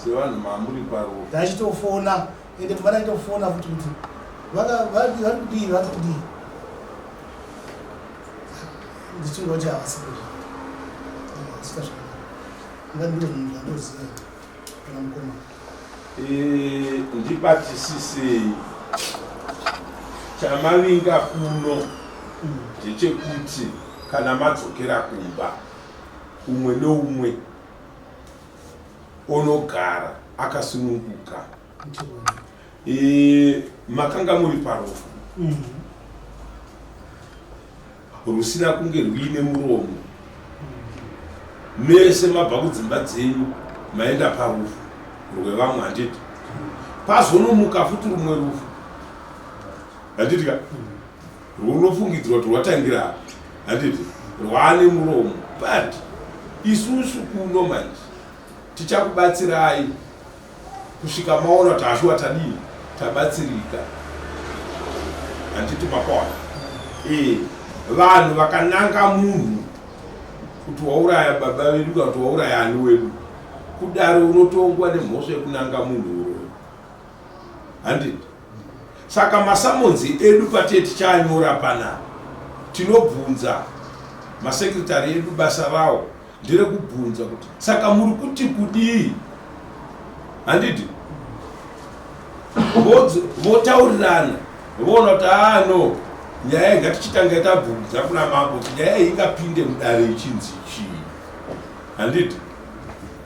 Sevanhu mamuri parufu. Ndachitofona ende kumba ndaitofona futi kuti vari kudii vari kudii ndichinga kuti havasi kudii asika zvakanaka inga ndiro zvinhu zvandoziva kana mukoma. Eh, ndibatisisei chamavinga kuno ndechekuti kana madzokera kumba umwe neumwe onogara akasununguka. E, makanga muri parufu mm. rusina kunge rwuine muromo. Mese mabva kudzimba dzenyu maenda parufu rwevamwe handiti? Pazonomuka futi rumwe rufu handiti ka? Rwunofungidzirwa kuti rwatangira apa handiti rwaane muromo but isusu kuno manje tichakubatsirai kusvika maona kuti hashuwa tadii tabatsirika handiti makaona e vanhu vakananga munhu kuti wauraya baba vedu kana kuti wauraya ani wedu kudaro unotongwa nemhosva yekunanga munhu uroyi handiti Saka masamonzi edu patiye tichaanyora panapa tinobvunza masekretary edu basa rawo nderekubvunza kuti saka muri kuti kudii handiti votaurirana voona kuti aa ah, no nyaya iyi ngatichitanga tabvunza kuna mambo kuti nyaya iyi ingapinde mudare ichinzi chii handiti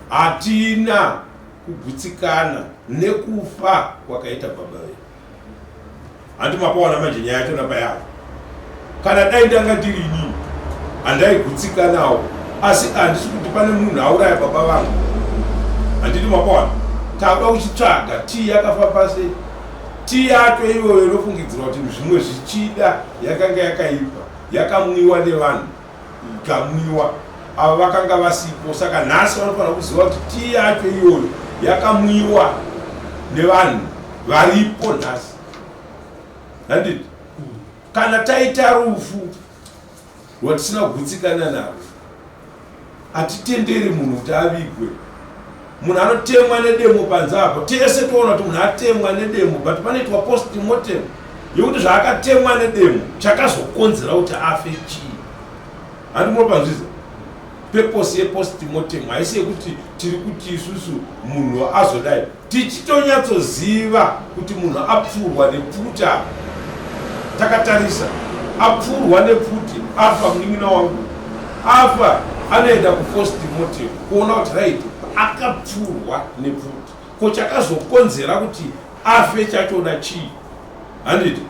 hatina kugutsikana nekufa kwakaita baba vedu. Hanti mapaona manje nyaya yachona payavo. Kana dai ndanga ndiri inini handaigutsikanawo, asi handisi kuti pane munhu auraya baba vangu. Handiti mapaona, takuda kuchitsvaga tii yakafamba sei tii yacho iyoyo inofungidzirwa kuti zvimwe zvichida yakanga yakaipa yakamwiwa nevanhu ikamwiwa ava vakanga vasipo saka nhasi vanofanira kuziva kuti tii yacho iyoyo yakamwiwa nevanhu varipo nhasi handiti kana taita rufu rwatisina kugutsikana narwo hatitenderi munhu kuti avigwe munhu anotemwa nedemo panze apo tese toona kuti munhu atemwa nedemo but panoitwa post mortem yekuti zvaakatemwa nedemo chakazokonzera kuti afe chii handi munopanzvisa Purpose yepostmortem haisi yekuti tiri kuti isusu munhu azodai tichitonyatsoziva kuti munhu apfurwa nepfuti apa takatarisa apfurwa nepfuti afa munin'ina wangu afa anoenda kupostmortem kuona kuti right akapfurwa nepfuti ko chakazokonzera kuti afe chachona chii handiti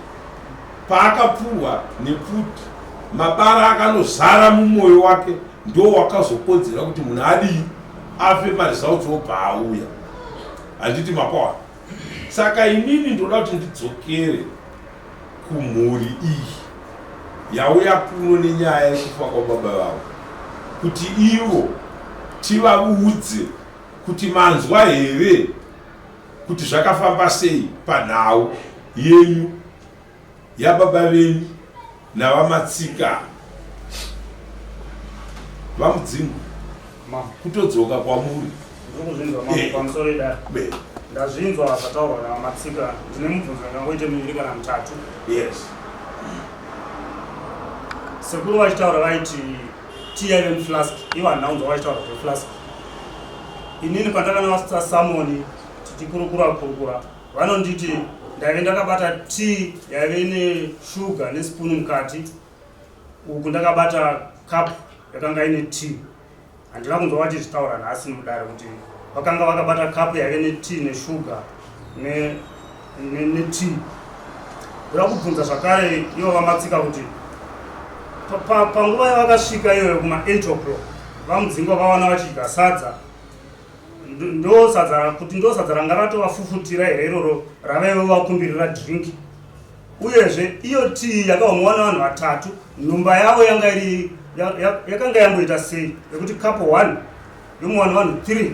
paakapfurwa nepfuti mabara akanozara mumwoyo wake ndo wakazokonzera kuti munhu adii afe maresults obva auya handiti mapawa saka inini ndoda kuti ndidzokere kumhuri iyi yauya kuno nenyaya yekufa kwababa vavo kuti ivo tivaudze kuti manzwa here kuti zvakafamba sei panhau yenyu yababa venyu navaMatsika vaMudzingu kutodzoka kwamuri. Ndokuzvinzwa mambo eh. pamusoro idare. Ndazvinzwa zvataurwa navaMatsika ndine mubvunzo ndingangoite miviri kana mutatu. Yes. Sekuru vachitaura vaiti tea yaive muflask ivo handina kunzwa vachitaura zveflask. Inini pandakanavasitsa samoni tichikurukura kurukura Vanonditi ndaive ndakabata tea yaive ine shuga nespoon mukati uku ndakabata cup yakanga ine tea. Handina kunzwa vachizvitaura nhasi mudare kuti vakanga vakabata cup yaive netea neshuga netea. Ne, ne Ndoda kubvunza zvakare ivo vaMatsika kuti panguva yavakasvika iyoyo kuma 8 o'clock vaMudzingwa vawana vachidya sadza ndo sadza kuti ndo sadza ranga ratovafufutira here iroro ravaive vakumbirira drink uyezve iyo tii yakaomwa nevanhu vatatu nhumba yavo yanga iri yakanga yamboita sei yekuti couple one yomwa nevanhu three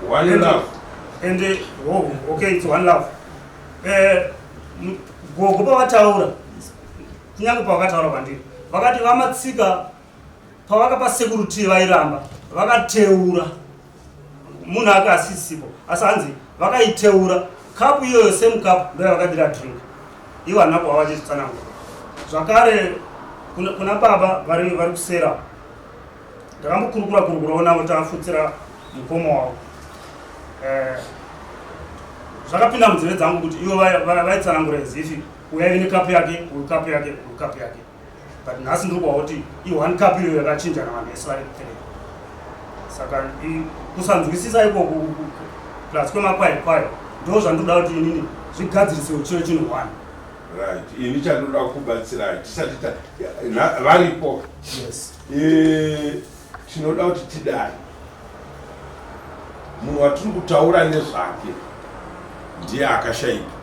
one love and oh, okay it's one love eh, gogo pavataura kunyange pavakataura kwandiri vakati vamatsika Pavakapa sekuru tii vairamba vakateura munhu ake asisipo asi hanzi vakaiteura kapu iyoyo same cup ndoyavakadira drink ivo handina kuva vachizvitsanangura zvakare kuna, kuna baba vari vari kusera ndakambokurukura kurukurawo navo tafutsira mukoma wavo eh, zvakapinda munzeve dzangu kuti ivo vaitsanangura as if uyu aive nekapu yake uyu kapu yake uyu kapu yake but nhasi ndiri kuwa kuti i-one cup iyoyo yakachinja navanhu vese vari three saka kusanzwisisa ikoku plus kwemakwai kwayo ndo zvandinoda kuti inini zvigadzirise chive chinhu one right ini chandinoda kukubatsirai tisati varipo yes e, tinoda kuti tidai munhu watiri kutaura nezvake ndiye akashaika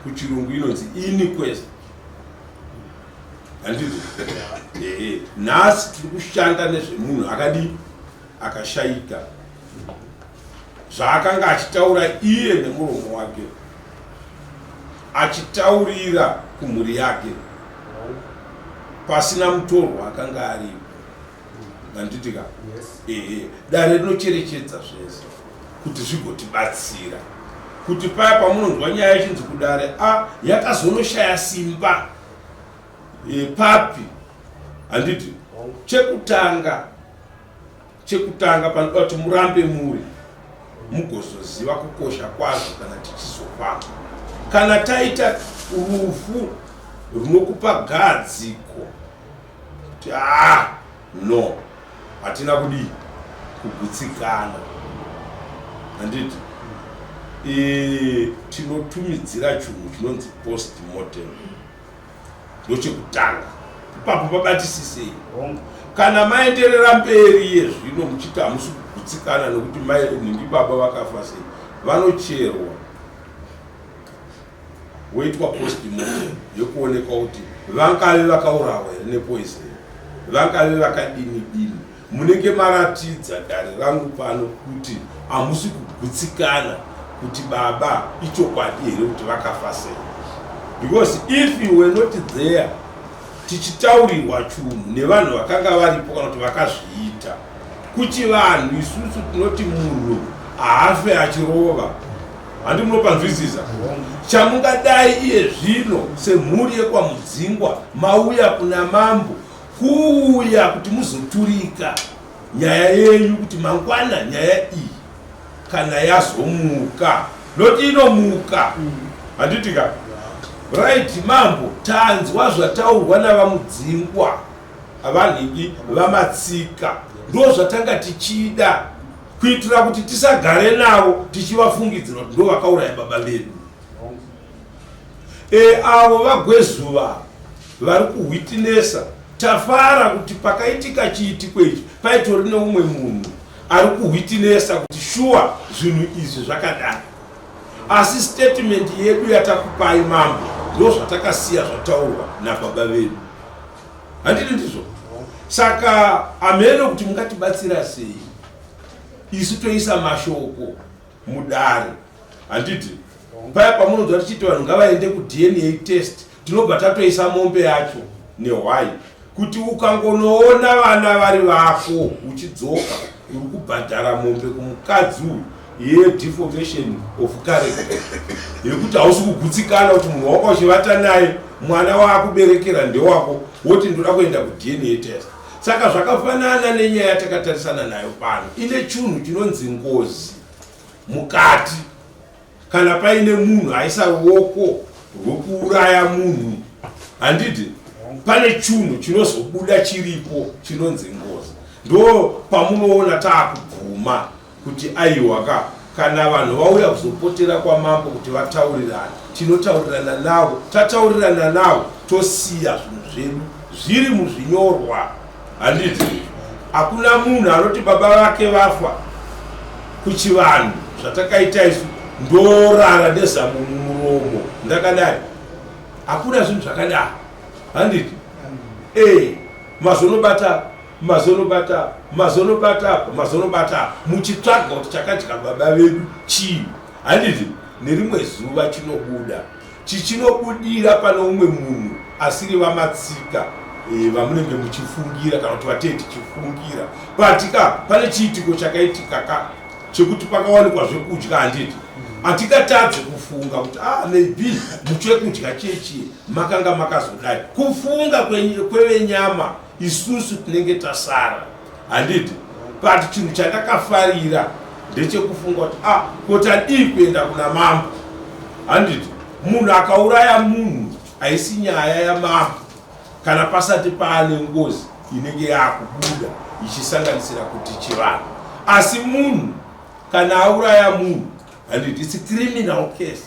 kuchirungu inonzi iniquest handizvo ehe nhasi tiri kushanda nezvemunhu akadii akashaika zvaakanga achitaura iye nemuromo wake achitaurira kumhuri yake pasina mutorwa akanga aripo handiti ka ehe dare rinocherechedza zvese kuti zvigotibatsira kuti paya pamunonzwa nyaya ichinzi kudare a yakazonoshaya simba e, papi handiti chekutanga chekutanga panoda kuti murambe muri mugozoziva kukosha kwazvo kana tichizofamba kana taita rufu runokupa gadziko kuti ah no hatina kudii kugutsikana handiti e, tinotumidzira chinhu chinonzi post mortem ndochekutanga ipapo pabatisisei kana maenderera mberi yezvino muchiti hamusi kugutsikana nekuti mai nhingi baba vakafa sei vanocherwa woitwa postmortem yekuonekwa kuti vangave vakaurawa here nepoison vangave vakadini dini munenge maratidza dare rangu pano kuti hamusi kugutsikana kuti baba ichokwadi here kuti vakafa sei because if you were not there tichitaurirwa chunhu nevanhu vakanga varipo kana kuti vakazviita kuchivanhu isusu tinoti munhu haafe achirova handi munopanzwisisa chamungadai iye zvino semhuri yekwamudzingwa mauya kuna mambo Kuuya kuti muzoturika nyaya yenyu kuti mangwana nyaya iyi kana yazomuka noti inomuka handiti ka right mambo tanzwa zvataurwa navamudzingwa avanhingi vamatsika ndo zvatanga tichida kuitira kuti tisagare navo tichivafungidzira kuti ndo vakauraya baba vedu E, avo vaGwezuva vari kuhwitinesa tafara kuti pakaitika chiitiko ichi paitori neumwe munhu ari kuhwitinesa kuti shuwa zvinhu izvi zvakadai asi statement yedu yatakupai mambo ndo zvatakasiya zvataurwa nababa vedu handiti ndizvo saka ameno kuti mungatibatsira sei isu toisa mashoko mudare handiti paya pamunonzwa tichiti vanhu ngavaende kudna test tinobva tatoisa mombe yacho nehwai kuti ukangonoona vana vari vako uchidzoka uri kubhadhara mombe kumukadzi uyu yedeformation of character yekuti hausi kugutsikana kuti munhu wako uchivata naye mwana waakuberekera ndewako woti ndoda kuenda kudna test saka zvakafanana nenyaya yatakatarisana nayo pano ine chunhu chinonzi ngozi mukati kana paine munhu aisa ruoko rwekuuraya munhu handiti pane chunhu chinozobuda chiripo chinonzi ngozi ndo pamunoona taakubvuma kuti aiwa ka kana vanhu vauya kuzopotera kwamambo kuti vataurirane tinotaurirana navo tataurirana navo tosiya zvinhu zvedu zviri muzvinyorwa handiti hakuna munhu anoti baba vake vafa kuchivanhu zvatakaita isu ndorara nezamu mumuromo ndakadai hakuna zvinhu zvakadaro handiti e mazonobata mazonobata mazonobata apa mazonobata apa muchitsvaga kuti chakadya baba vedu chii handiti nerimwe zuva chinobuda chichinobudira pane umwe munhu asiri vamatsika e, vamunenge muchifungira kana kuti vatee tichifungira but ka pane chiitiko chakaitika ka chekuti pakawanikwa zvekudya handiti hatingatadze kufunga kuti ah maybe muchekudya chechi makanga makazodai kufunga kwevenyama isusu tinenge tasara handiti but chinhu chandakafarira ndechekufunga kuti ah ko tadii kuenda kuna mambo handiti munhu akauraya munhu haisi nyaya yamambo kana pasati paane ngozi inenge yakubuda ichisanganisira kuti chivanhu asi munhu kana auraya munhu handiti its criminal case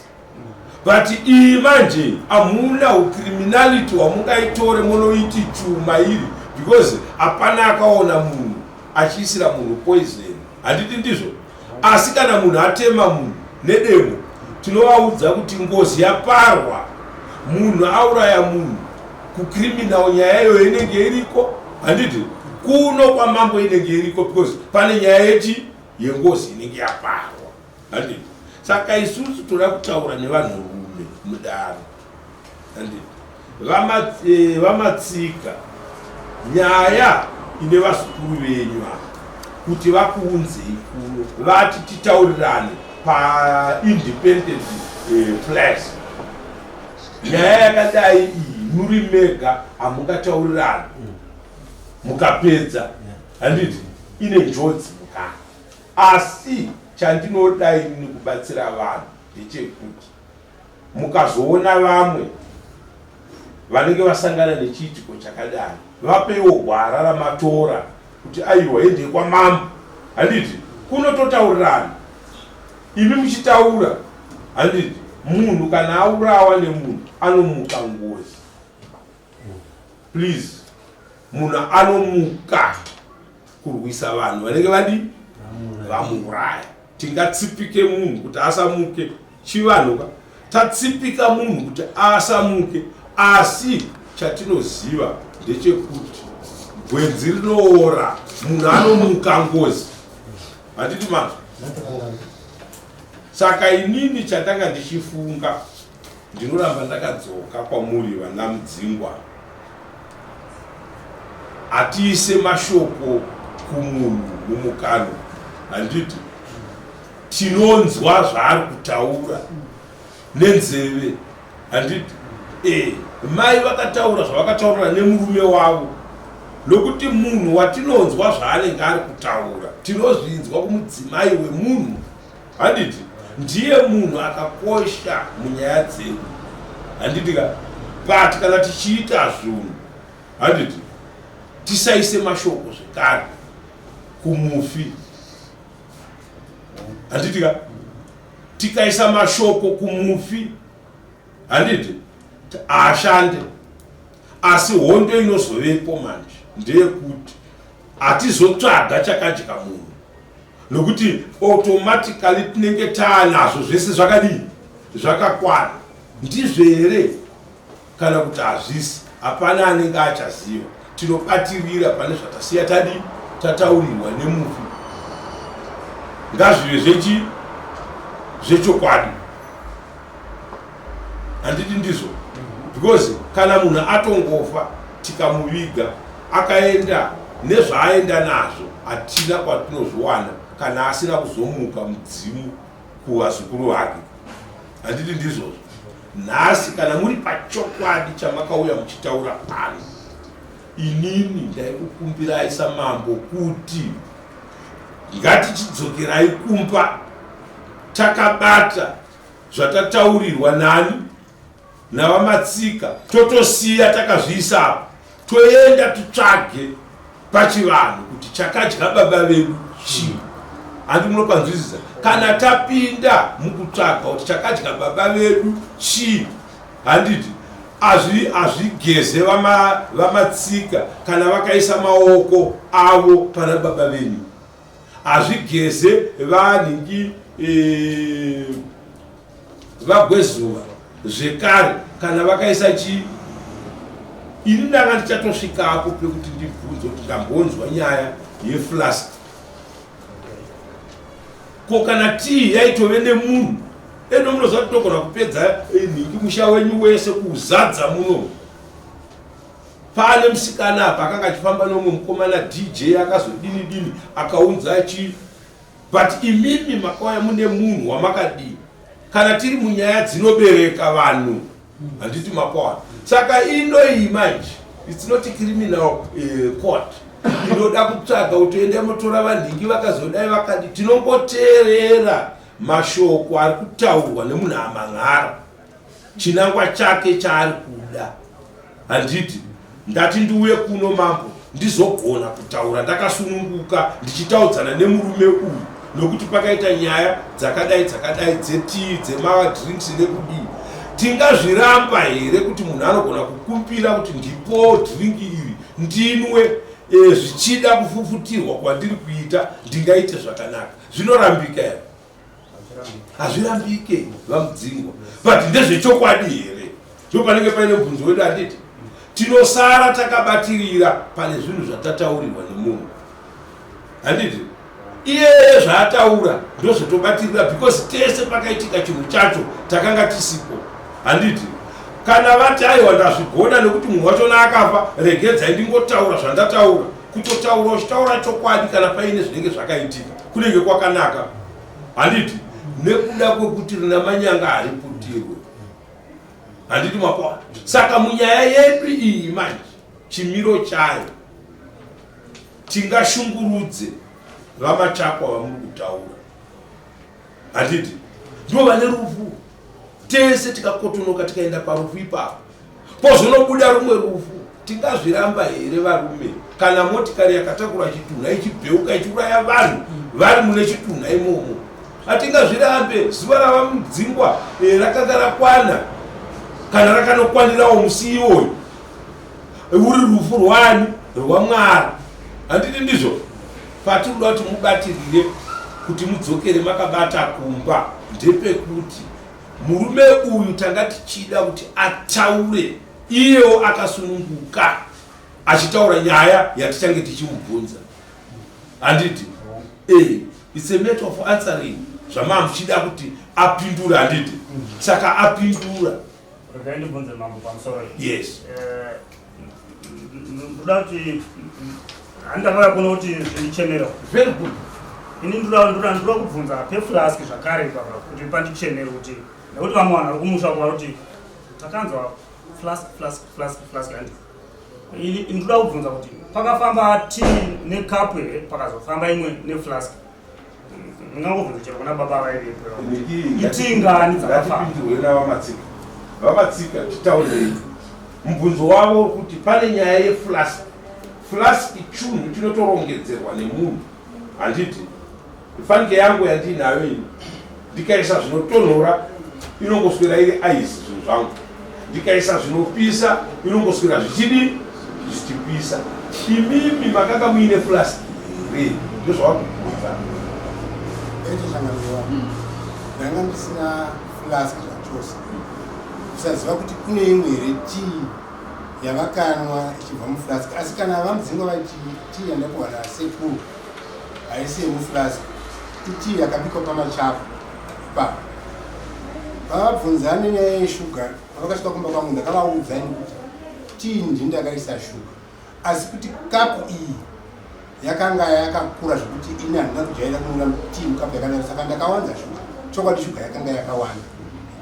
but iyi manje hamuna ucriminality hwamungaitore munoiti chuma iri because hapana akaona munhu achiisira munhu poison handiti ndizvo asi kana munhu atema munhu nedemo tinovaudza kuti ngozi yaparwa munhu auraya munhu kucriminal nyaya iyoyo inenge iriko handiti kuno kwamambo inenge iriko because pane nyaya yechi yengozi inenge yaparwa handiti saka isusu toda kutaura nevanhurume mudare handiti eh, vamatsika nyaya ine vazukuru venyu ava kuti vakuunzei kuno vati titaurirane paindependent eh, place nyaya yakadai iyi muri mega hamungataurirani mukapedza handiti ine njodzi mukati Asi chandinoda ini kubatsira vanhu ndechekuti mukazoona vamwe vanenge vasangana nechiitiko chakadai vapeiwo gwara ramatora kuti aiwa hendei kwamambo handiti kunototaurirana imi muchitaura handiti munhu kana aurawa nemunhu anomuka ngozi please munhu anomuka kurwisa vanhu vanenge vadi vamuuraya tingatsipike munhu kuti asamuke chivanhu ka tatsipika munhu kuti asamuke asi chatinoziva ndechekuti gwenzi rinoora munhu anomuka ngozi handiti manzwa saka inini chandanga ndichifunga Ndinoramba ndakadzoka kwamuri vana Mudzingwa. Hatiise mashoko kumunhu mumukanwa handiti? Tinonzwa zvaari kutaura nenzeve handiti? E, mai vakataura zvavakataurira nemurume wavo. Nokuti munhu watinonzwa zvaanenge ari kutaura, tinozvinzwa kumudzimai wemunhu, handiti? Ndiye munhu akakosha munyaya dzedu, handiti ka? But kana tichiita zvinhu, handiti, tisaise mashoko zvekare kumufi, handiti ka? Tikaisa mashoko kumufi, handiti, haashande. Asi hondo inozovepo manje ndeyekuti hatizotsvaga chakadya munhu nokuti automatically tinenge taanazvo zvese zvakadii zvakakwana. Ndizvo here kana kuti hazvisi? Hapana anenge achaziva. Tinobatirira pane zvatasiya tadii tataurirwa nemufi. Ngazvive zvechi zvechokwadi. Handiti ndizvo? Because kana munhu atongofa tikamuviga akaenda nezvaaenda nazvo hatina kwatinozviwana kana asina kuzomuka mudzimu kuvazukuru vake. Handiti ndizvozvo? Nhasi kana muri pachokwadi chamakauya muchitaura pano, inini ndaikukumbirai samambo kuti ngatichidzokerai kumba takabata zvatataurirwa nani navaMatsika, totosiya takazviisa apo, toenda titsvage pachivanhu kuti chakadya baba vedu chii. Handi munopanzwisisa? Kana tapinda mukutsvaga kuti chakadya baba vedu chii, handiti azvigeze vaMatsika kana vakaisa maoko avo pana baba venyu, hazvigeze vanhingi e, vagwezuva zvekare kana vakaisa chii. Ini ndanga ndichatosvikapo pekuti ndibvunze kuti ndambonzwa nyaya yeflask, ko kana tii yaitove nemunhu eno munoziva kuti togona kupedza eh, nhingi musha wenyu wese kuuzadza muno. Pane musikana apa akanga achifamba neumwe mukomana DJ akazodini dini akaunza chi, but imimi makauya mune munhu wamakadii kana tiri munyaya dzinobereka vanhu, handiti mapaona? Saka ino iyi manje it's not criminal court inoda kutsvaga kuti ende motora vanhingi vakazodai vakadi. Tinongoteerera mashoko ari kutaurwa nemunhu amanhara chinangwa chake chaari kuda, handiti? Ndati ndiuye kuno mambo ndizogona kutaura ndakasununguka ndichitaudzana nemurume uyu, nokuti pakaita nyaya dzakadai dzakadai dzetii, dzemadrinks nekudii. Tingazviramba here kuti munhu anogona kukumbira kuti ndipo drink iri ndinwe, zvichida kufufutirwa kwandiri kuita ndingaite zvakanaka? Zvinorambika here? Hazvirambike vaMudzingwa, but ndezvechokwadi here? Ndo panenge paine mubvunzo wedu, handiti? Tinosara takabatirira pane zvinhu zvatataurirwa nemunhu, handiti? Iyeye zvaataura ndozvotobatirira because tese pakaitika chinhu chacho takanga tisipo, handiti? Kana vati aiwa ndazvigona nekuti munhu wachona akafa, regedzai ndingotaura zvandataura. Kutotaura uchitaura chokwadi kana paine zvinenge zvakaitika kunenge kwakanaka, handiti? Nekuda kwekuti rina manyanga hariputirwe, handiti makwa? Saka munyaya yedu iyi manje chimiro chayo tingashungurudze vaMachakwa vamuri kutaura, handiti? Ndivo vane rufu. Tese tikakotonoka tikaenda parufu ipapo, pozonobuda rumwe rufu, tingazviramba here varume? Kana motikari yakatakura chitunha ichibheuka ichiuraya vanhu vari mune chitunha imomo, hatingazvirambe. Zuva ravaMudzingwa rakanga rakwana, kana rakanokwanirawo musi iwoyo, uri rufu rwani? RwaMwari, handiti ndizvo? Patiri kuda kuti mubatirire kuti mudzokere makabata kumba ndepekuti murume uyu tanga tichida kuti ataure iyewo akasununguka achitaura nyaya yatichange tichimubvunza, handiti? It's a matter of answering zvamaa muchida kuti apindure, handiti? Saka apindura. Regai ndibvunze mambo pamusoro. Yes. Ndoda kuti handakauya kuno kuti zvindichenera. Very good. Ini ndoda kubvunza peflask zvakare ipapa kuti pandichenere, kuti nekuti vamwe vanhu vari kumusha kuva kuti takanzwa flask flask flask flask, handiti? Ini ndinoda kubvunza kuti pakafamba tii nekapu here pakazofamba imwe neflask ndingangobvunza chero kuna baba vaivepo itii ngani dzakafamba ngatipindurwe navamatsika vamatsika titaurirei mubvunzo wavo uri kuti pane nyaya yeflask flask chunhu chinotorongedzerwa nemunhu handiti fanike yangu yandiinayo ini ndikaisa zvinotonhora inongoswera iri ice zvinhu zvangu ndikaisa zvinopisa inongoswera zvichidii zvichipisa imimi makanga muine flask here ndozvawakubvunza echo changamira ndanga ndisina flask zvachose kusaziva kuti kune imwe here tii yavakanwa ichibva muflask asi kana vamudzinga vaiti tii yandapiwa nasekuru haisi yemuflask itii yakabikwa pamachafu ipapo vavabvunza nenyaya yeshuga pavakasvika kumba kwangu ndakavaudza ini kuti tii ndini ndakaisa shuga asi kuti kapu iyi yakanga yakakura zvekuti ini handina kujaira kunwa tii mukapu yakadaro saka ndakawanza shuga chokwadi shuga yakanga yakawanda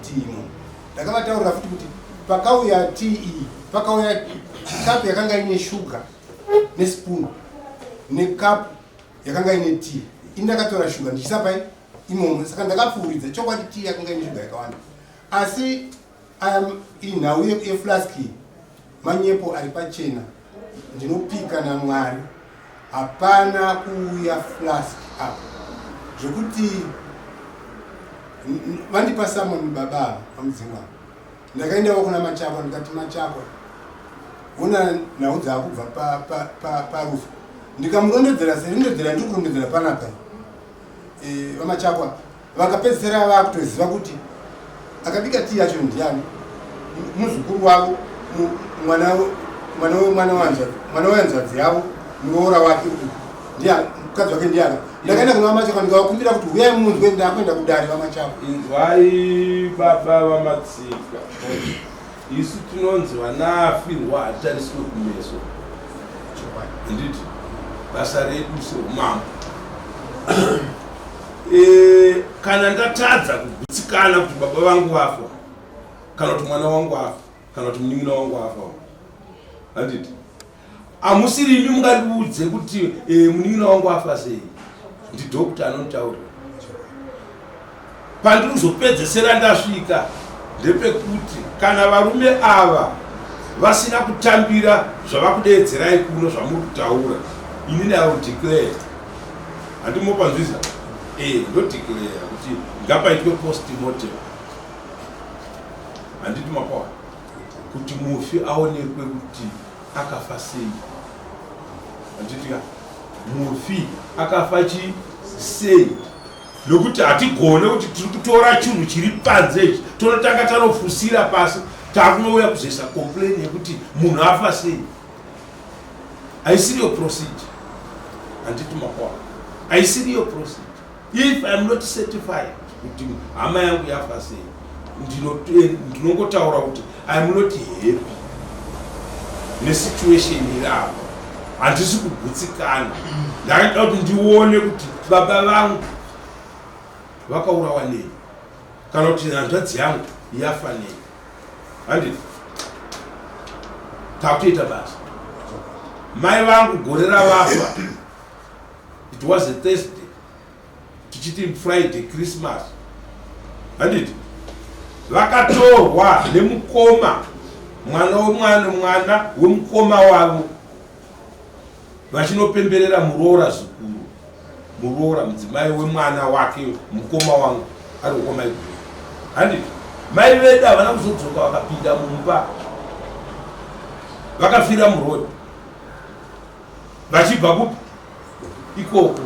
tii imomo ndakavataurira futi kuti pakauya tii iyi pakauya kapu yakanga ine shuga nespoon nekapu yakanga ine tii ini ndakatora shuga ndichisa pai imomo saka ndakapfuuridza chokwadi tii yakanga ine shuga yakawanda asi inhau yeflask manyepo ari pachena ndinopika namwari hapana kuuya flask apo zvekuti vandipa samoni baba vamudzingwa ndakaendawo kuna machakwa ndikati machakwa ona nhau dzaakubva parufu ndikamurondedzera serondedzera ndiri kurondedzera panapa eh, vamachakwa vakapedzisira vakutoziva kuti akabika tii yacho ndiani muzukuru wavo mwana mwana wemwana mwana wehanzvadzi yavo muroora wake uyu ndiye mukadzi wake ndiye aka ndakaenda kuna vamachakwa ndikavakumbira kuti huyai munzwe ndakuenda kudare vamachakwa inzwai baba vamatsika isu tinonzi vanafirwa hatitariswe kumeso handiti basa redu seumambo e, kana ndatadza kugutsikana kuti baba vangu vafa kana kuti mwana wangu afa kana kuti munin'ina wangu afa handiti Hamusiri imi mungandiudze kuti eh, munin'ina wangu afa sei? Ndidokta anonitaurira. Pandiri kuzopedzesera ndasvika ndepekuti kana varume ava vasina kutambira zvavakudeedzerai kuno zvamuri kutaura, inini I will declare. Handimopanzwisa? Eh, ndodeclare kuti ngapaitwe postmortem. Handiti mapawa kuti mufi aonekwe kuti akafa sei handiti ka mufi akafa chi sei nokuti hatigone kuti tiri kutora chinhu chiri panze ichi tonotanga tanofusira pasi takunouya kuzoisa complain yekuti munhu afa sei haisiriyo procedure handiti makwa haisiriyo procedure if im not certified kuti hama yangu yafa sei ndinongotaura kuti im not happy nesituation iri apa handisi kugutsikana ndakaita kuti ndione kuti baba vangu vakaurawa nei kana kuti hanzvadzi yangu yafa nei handiti takutoita basa mai vangu gore ravafa it was a thursday tichiti friday christmas handiti vakatorwa nemukoma mwana wemwana mwana wemukoma wavo vachinopemberera muroora zukuru muroora mudzimai wemwana wake mukoma wangu ari wokwamaiguru handiti mai vedu havana kuzodzoka vakapinda mumba vakafira muroad vachibva kupi ikoko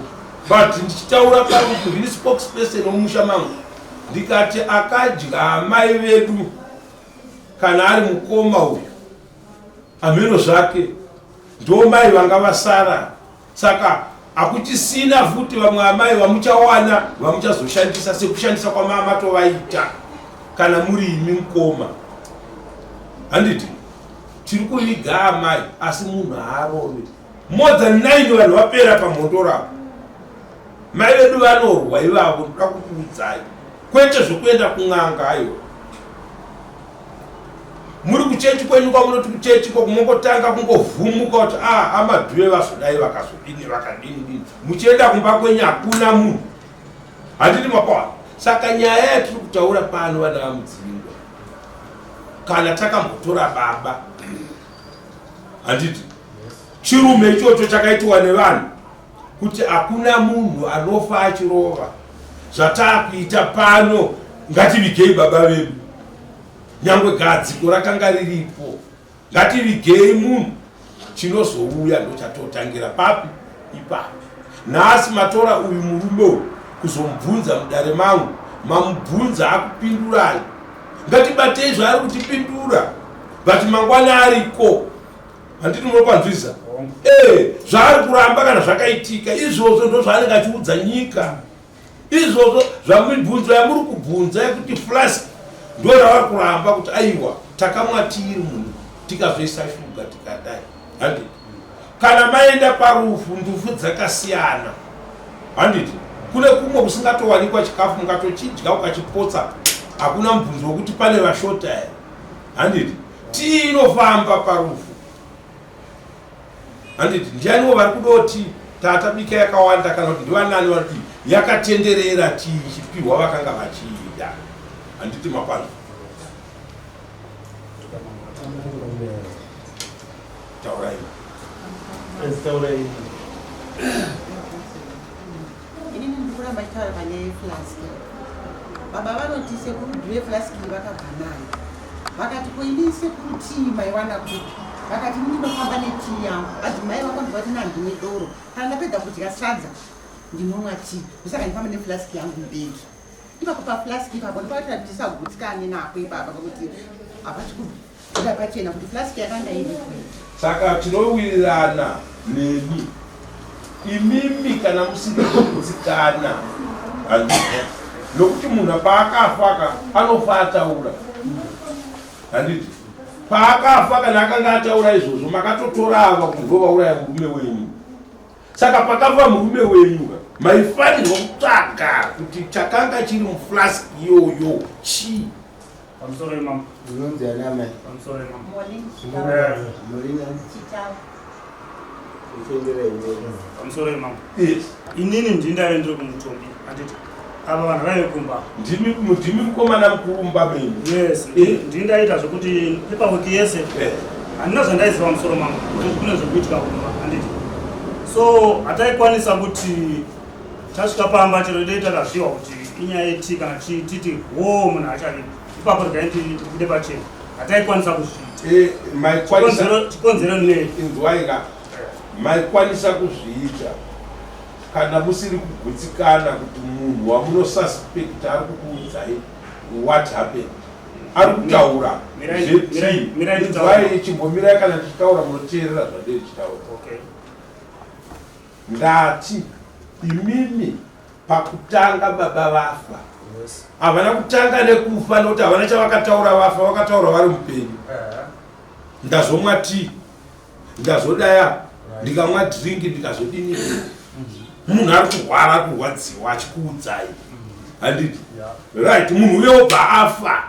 but ndichitaura parufu ndiri spokesperson wemusha mangu ndikati akadya amai vedu kana ari mukoma uyu ameno zvake ndo mai vanga vasara saka hakuchisina futi vamwe amai vamuchawana vamuchazoshandisa sekushandisa kwamamatovaita kana muri imi mukoma handiti tiri kuviga amai asi munhu haarove more than 9 vanhu vapera pamhondoro apo mai vedu vanorwa ivavo ndoda kukuudzai kwete zvekuenda kun'anga aiwa. Muri kuchechi kwenyu kwamunoti kuchechi ko kumongotanga kungovhumuka kuti a ah, amadhuve vazodai vakazodini vakadini dini. Muchienda kumba kwenyu hakuna munhu. Handiti mapawa. Saka nyaya yatiri kutaura pano vana vaMudzingwa kana takambotora baba handiti chirume ichocho chakaitwa nevanhu kuti hakuna munhu anofa achirova zvataakuita pano ngativigei baba vedu nyangwe gadziko rakanga riripo ngativigei munhu chinozouya ndochatotangira papi ipapi nhasi matora uyu murume uyu kuzomubvunza mudare mangu mamubvunza akupindurai ngatibatei zvaari kutipindura but mangwana ariko handiti munopanzwisa eh, zvaari kuramba kana zvakaitika izvozvo ndo zvaanenge achiudza nyika izvozvo zvamibvunzo yamuri kubvunza yekuti flask ndo yavari kuramba kuti aiwa takamwa tiri munhu tikazoisa shuga tikadai handiti kana maenda parufu ndufu dzakasiyana handiti kune kumwe kusingatowanikwa chikafu mukatochidya ukachipotsa hakuna mubvunzo wekuti pane vashota here handiti tii inofamba parufu handiti ndianiwo vari kudoti tata bika yakawanda kana kuti ndivanani vari kuti yakatenderera tii ichipihwa vakanga vachiida handiti mapano taurai taurai Inini ndiri kuramba chitaura panyaya yeflask. Baba vanoti sekuru dhiwe flask iyi vakabva nayo. Vakati ko ini sekuru tii maiwana kupi? Vakati ini ndinofamba netii yangu. Adzimai vako ndivati nandine doro. Kana ndapedza kudya sadza ndinomwa tii. Ndosaka ndifamba neflask yangu mubhegi. Ipapo paflask ipapo ndopakati tisagutsikane napo ipapa pakuti hapasi Kuda pachena kuti flask yakanga iripo. Saka tinowirirana nemi imimi kana musiri kugutsikana handiti nokuti munhu paakafa ka anofa ataura handiti paakafa kana akanga ataura izvozvo makatotora ava kuti ndovauraya murume wenyu saka pakafa murume wenyu ka maifanirwa kutsvaga kuti chakanga chiri muflask iyoyo chii Pamusoro imam. Unonzi ani amai? Pamusoro imam. Molina. Pamusoro imam. Yes. Inini ndini ndaive ndiri kumutumbi. Handiti. Ava vanhu vaive kumba. Ndimi ndimi mukomana mukuru mumba menyu. Yes. Eh. Ndini ndaita zvekuti paperwork yese. Eh. Handina zvandaiziva musoro mangu kuti kune zvekuitika kumba. Handiti. So hataikwanisa kuti Tasvika pamba chero dei takazviwa kuti inyaya yetii kana chii titi hoo munhu achaviga ipapo regai ndibude pachena hataikwanisa kuzviita eh, maikwanisa chikonzero nei inzwai ka maikwanisa kuzviita kana musiri kugutsikana kuti munhu wamunosuspecta ari kukuudzai what happened ari kutaura zvetii chimbomirai kana ndichitaura munoteerera zvandiri ndichitaura okay. Ndati imimi pakutanga baba vafa havana kutanga nekufa nokuti havana chavakataura vafa vakataura vari mupenyu ndazomwa tii ndazodaya ndikamwa drink ndikazodini mhm. munhu ari kurwara ari kurwadziwa achikuudzai mhm. handiti right munhu uye obva afa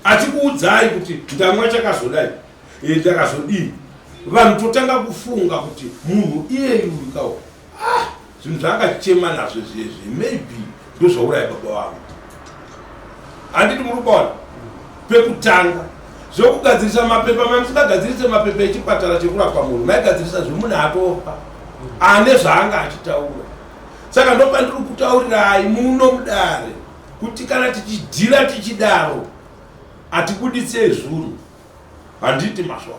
achikuudzai kuti ndamwa chakazodai eh, ndakazodii vanhu totanga kufunga kuti munhu iyeyu ukawo ah, zvinhu zvaangachema nazvo zvezve maybe ndozvauraya baba vangu handiti muri kuona pekutanga zvekugadzirisa mapepa mai musingagadzirise mapepa echipatara chekurapwa munhu maigadzirisa zvemunhu atofa ane zvaanga achitaura saka ndopandiri kutaurirai muno mudare kuti kana tichidhira tichidaro hatibuditse zvunhu handiti maswa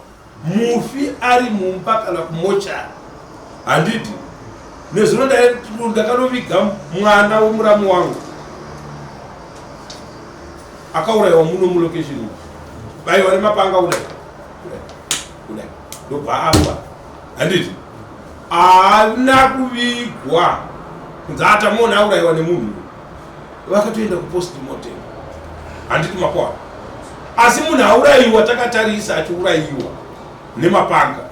mufi ari mumba kana kumochari handiti nezuro ndakanoviga mwana wemuramu wangu akaurayiwa muno mulocation baiwa nemapanga kudai kudai ndobva afa handiti haana kuvigwa kunzi atamuona aurayiwa nemunhu vakatoenda kupost mortem handiti makwana asi munhu aurayiwa takatarisa achiurayiwa nemapanga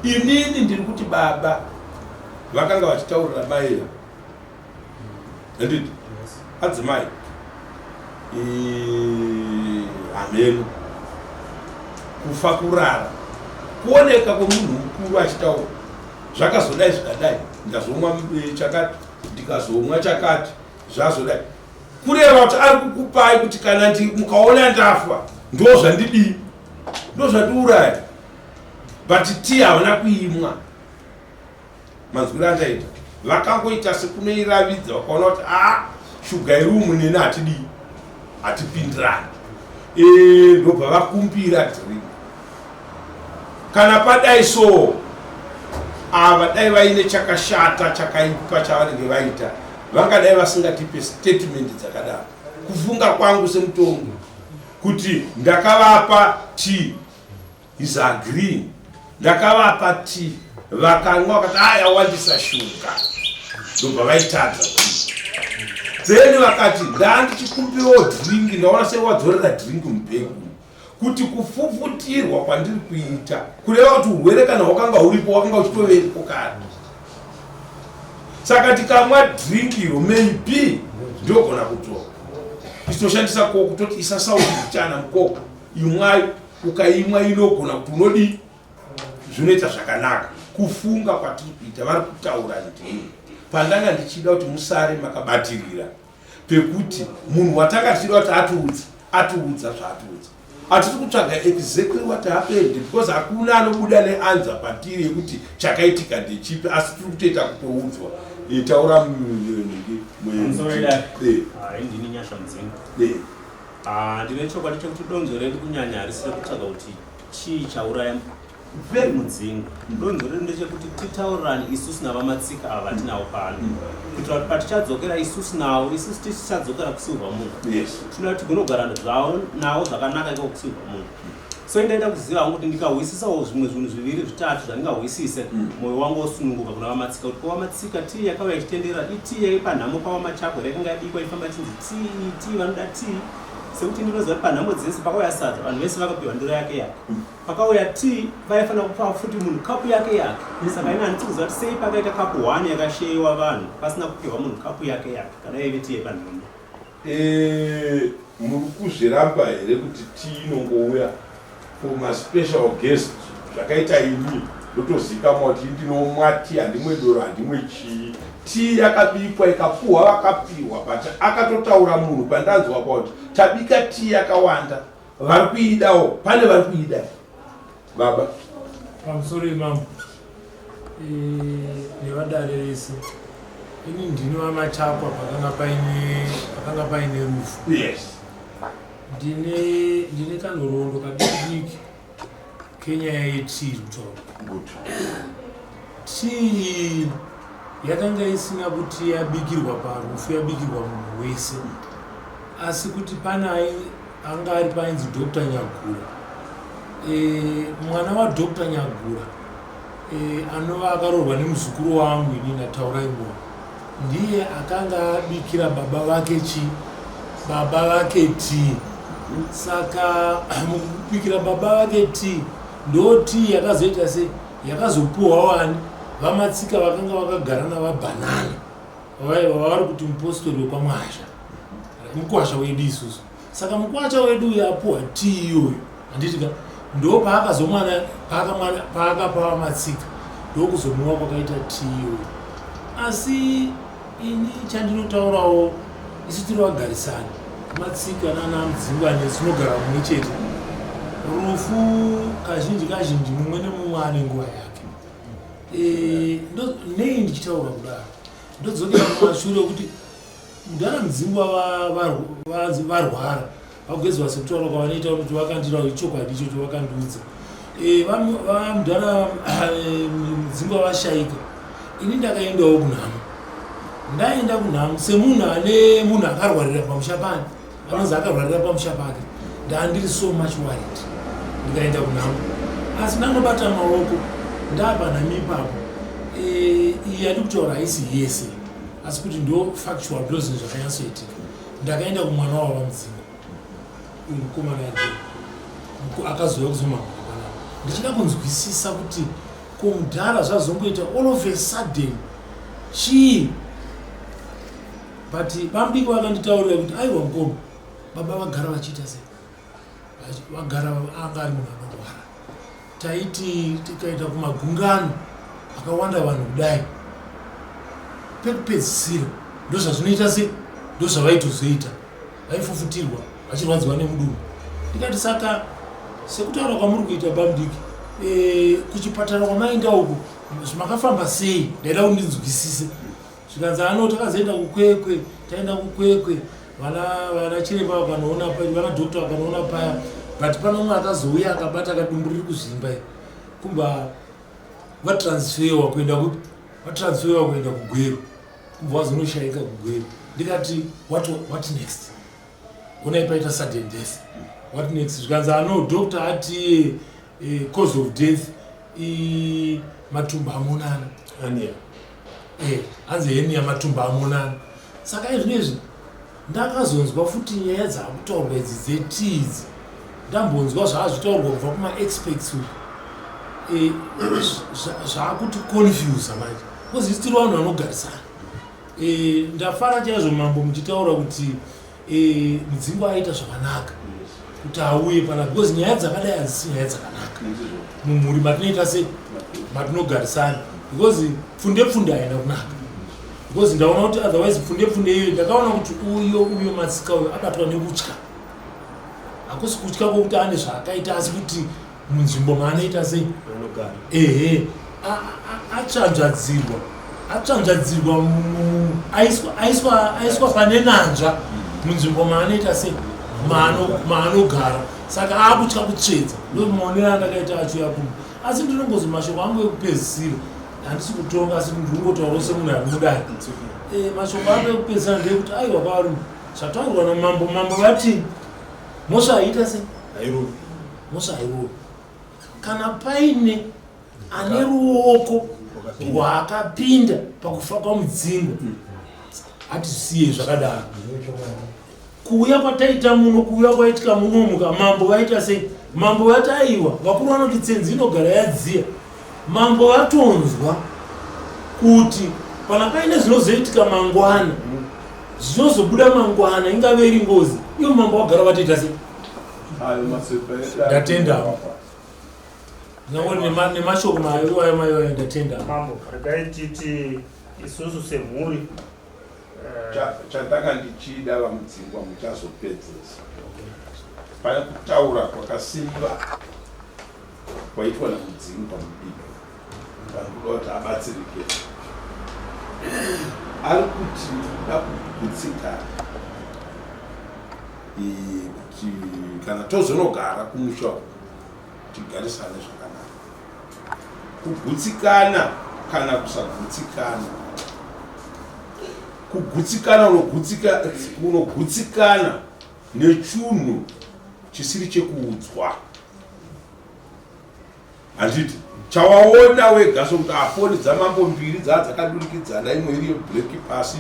inini ndiri kuti baba vakanga vachitaurira maiya handiti adzimai Hameno kufa kurara kuoneka kwemunhu mukuru achitaura zvakazodai zvikadai ndazomwa eh, chakati ndikazomwa chakati zvazodai kureva kuti ari kukupai kuti kana mukaona ndafa ndo zvandidii ndo zvandiuraya but tii havana kuimwa manzwiro andaita vakangoita sekunoiravidza vakaona kuti a ah, shuga iri umu neni hatidii hatipindirani e, ndobva vakumbira drink kana padai so ava dai vaine chakashata chakaipa chavanenge vaita vangadai vasingatipe statement dzakadaro kufunga kwangu semutongi kuti ndakavapa tea is agreeing ndakavapa tea vakanwa vakati ah yawandisa shuga ndobva vaitadza then vakati ndandichikumbirawo drink ndaona sei wadzorera drink mubhegi kuti kufufutirwa kwandiri kuita kureva kuti urwere kana hwakanga huripo wakanga uchitovepo kare saka tikamwa drink iro maybe ndogona kutora isitoshandisa koko toti isasauti chana mukoko imwai ukaimwa inogona kuti unodii zvinoita zvakanaka kufunga kwatiri kuita vari kutaura ndini pandanga ndichida kuti musare makabatirira pekuti munhu watanga tichida kuti atiudza atiudza zvaatiudza hatisi kutsvaga exactly what happened because hakuna anobuda neanza patiri yekuti chakaitika ndechipi asi tiri kutoita kutoudzwa eh, taura ndini nyasha mudzinga eh. Ah, ndine chokwadi chekuti donzvo redu kunyanya harisi rekutsvaga kuti chii chauraya very mudzinga donzvo redu ndechekuti titaurirane isusu navamatsika ava vatinawo pano kuitira kuti patichadzokera isusu navo isusu tichichadzokera kusilver moon tinoda kuti tigonogara zvavo navo zvakanaka ikoko kusilver moon so indaida kuziva hangu kuti ndikahwisisawo zvimwe zvinhu zviviri zvitatu zvandingahwisise mm. mwoyo wangu wosununguka kuna vamatsika kuti kwavamatsika tii yakauya ichitenderera itii yaive panhamo pavamachakwe yakanga yabikwa ifamba ichinzi tii tii vanoda tii sekuti ndinoziva kuti panhamo dzese pakauya sadza vanhu vese vakapiwa ndiro yake yake mm. Pakauya tea vaifanira kupa futi munhu kapu yake yake saka ini handisi kuziva kuti sei pakaita kapu one yakasheyiwa vanhu pasina kupiwa munhu kapu yake yake kana yaive tea yepanhamo. Eh, muri kuzviramba here kuti tea inongouya for maspecial guest zvakaita ini ndotozikamwa kuti ndinomwa tea handimwe doro handimwe chii tea yakabikwa ikapuhwa vakapiwa but akatotaura munhu pandanzwa kwakuti tabika tea yakawanda vari kuidawo pane vari kuida baba pamusoro imambo eh, nevadare vese ini ndini vamachakwa pakanga paine pakanga paine rufu yes ndine ndine kanhoroondo kadiki kenyaya yetii kutaura good tii yakanga isina kuti yabikirwa parufu yabikirwa munhu wese asi kuti pane anga ari painzi Dr Nyagura e, mwana waDr Nyagura e, anova akaroorwa nemuzukuru wangu ini naTaurai Moyo ndiye akanga abikira baba vake chi baba vake tii saka mukubikira baba vake tii ndo tii yakazoita se yakazopuhwa wani vamatsika vakanga vakagara navabhanana vavari kuti mupostori wekwamwazha mukwasha wedu isusu saka mukwasha wedu uyu apuwa tii iyoyo handiti ka ndo paakazomwana paakapa matsika ndokuzomwiwa kwakaita tii iyoyo asi ini chandinotaurawo isu tiri vagarisani matsika nana mudzingwane tinogara mumwe chete rufu kazhinji kazhinji mumwe nemumwe ane nguva yake e, nei ndichitaura kudaro ndodzokera kumashure kuti mudhara mudzingwa varwara vagezwa sekutaura kwavanoita kuti vakandira ichokwadi ichocho vakandiudza e, vamudhara e, mudzingwa vashaika ini ndakaendawo kunhamo ndaenda kunhamo semunhu ane munhu akarwarira pamusha pani anonzi akarwarira pamusha pake ndandiri so much worried ndikaenda kunhamo asi ndanobata maoko ndapanhamo ipapo e, iyi yandi kutaura haisi yese asi kuti ndo factual ndo zvinhu zvakanyatsoitika ndakaenda kumwana wava mudzimu uyu mukomana ade akazouya kuzomangwana panapa ndichida kunzwisisa kuti komudhara zvazongoita all of a sudden chii but bamudiki vakanditaurira kuti aiwa mukoma Baba vagara vachiita sei? Vagara anga ari munhu anorwara. Taiti tikaita kumagungano akawanda vanhu kudai, pekupedzisira ndozvazvinoita se ndozvavaitozoita, vaifufutirwa vachirwadziwa nemudumbu. Ndikati saka sekutaura kwamuri kuita bamdiki, e, kuchipatara kwamaenda uku makafamba sei? Ndaida kuti ndinzwisise. Zvikanzi ano takazoenda kuKwekwe, taenda kuKwekwe vana vana chiremba vakanoona vana doctor vakanoona paya, but pano umwe akazouya akabata kadumbu riri kuzvimba kumba vatransferwa kuenda kupi? Vatransferwa kuenda kuGweru, kubva vazonoshaika kuGweru. Ndikati what next? Onai paita sudden death, what next? Zvikanzi ano doctor ati cause of death matumbu amonana. Hernia. Hanzi hernia, matumbu amonana. Saka izvinezvi ndakazonzwa futi nyaya dzakutaurwa idzi dzetii idzi, ndambonzwa zvaazvitaurwa kubva kumaexperts uku, zvaakuti confusa manje, because isi tiri vanhu vanogarisana. Ndafara chaizvo mambo muchitaura kuti Mudzingwa aita zvakanaka kuti auye pana, because nyaya dzakadai hadzisi nyaya dzakanaka mumhuri matinoita se matinogarisana, because pfunde pfunde haina kunaka, because ndaona kuti otherwise pfunde pfunde iyoyo, ndakaona kuti uyo Matsika uyo abatwa nekutya. Hakusi kutya kwokuti ane zvaakaita, asi kuti munzvimbo maanoita sei, ehe, atsvanzvadzirwa, atsvanzvadzirwa, aiswa pane nanzva munzvimbo maanoita sei, maanogara. Saka akutya kutsvedza. Ndo maonero andakaita achiuya kuno. Asi ndinongozi mashoko angu ekupedzisira, handisi kutonga, asi ndingotaurawo semunhu ari mudare. Mashoko angu ekupedzisira ndeyekuti aiwa, kwavari zvataurwa namambo, mambo vati mhosva haiita sei, mhosva hairovi kana paine ane ruoko rwaakapinda pakufa kwaMudzingwa. Hatisiye zvakadaro. Kuuya kwataita muno, kuuya kwaitika munomuka, mambo vaita sei? Mambo vati aiwa, vakuru vanoti tsenzi inogara yadziya. Mambo vatonzwa kuti kana paine zvinozoitika mangwana, zvinozobuda mangwana, ingave iri ngozi iyo, mambo vagara vatoita sei. Ndatenda nemashoko mayo mayo, ndatenda. Mambo, regai titi isusu semhuri Chandanga ndichida, vaMudzingwa, muchazopedzesa pane kutaura kwakasimba kwaitwa naMudzingwa mudiki vari kuda kuti abatsirike. Ari kuti ndikuda kugutsikana kuti kana tozonogara kumusha uku tigarisane zvakanaka. Kugutsikana kana kusagutsikana, kugutsikana unogutsikana nechunhu chisiri chekuudzwa, handiti? Chawaona wega, sokuti afoni dzamambo mbiri dzaa dzakadurikidzana, imwe iri yeblack pasi,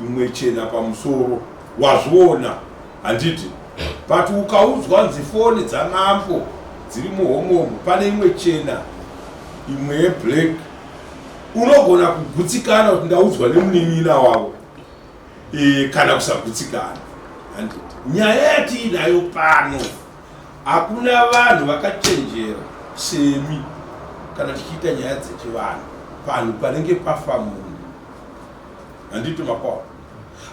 imwe chena pamusoro, wazviona, handiti? But ukaudzwa nzi foni dzamambo dziri muhomomo pane imwe chena, imwe yeblack, unogona kugutsikana kuti ndaudzwa nemunin'ina wavo, kana kusagutsikana, handiti? Nyaya yatiinayo pano, hakuna vanhu vakachenjera semi kana tichiita nyaya dzechivanhu. Panhu panenge pafa munhu, handiti makwawa?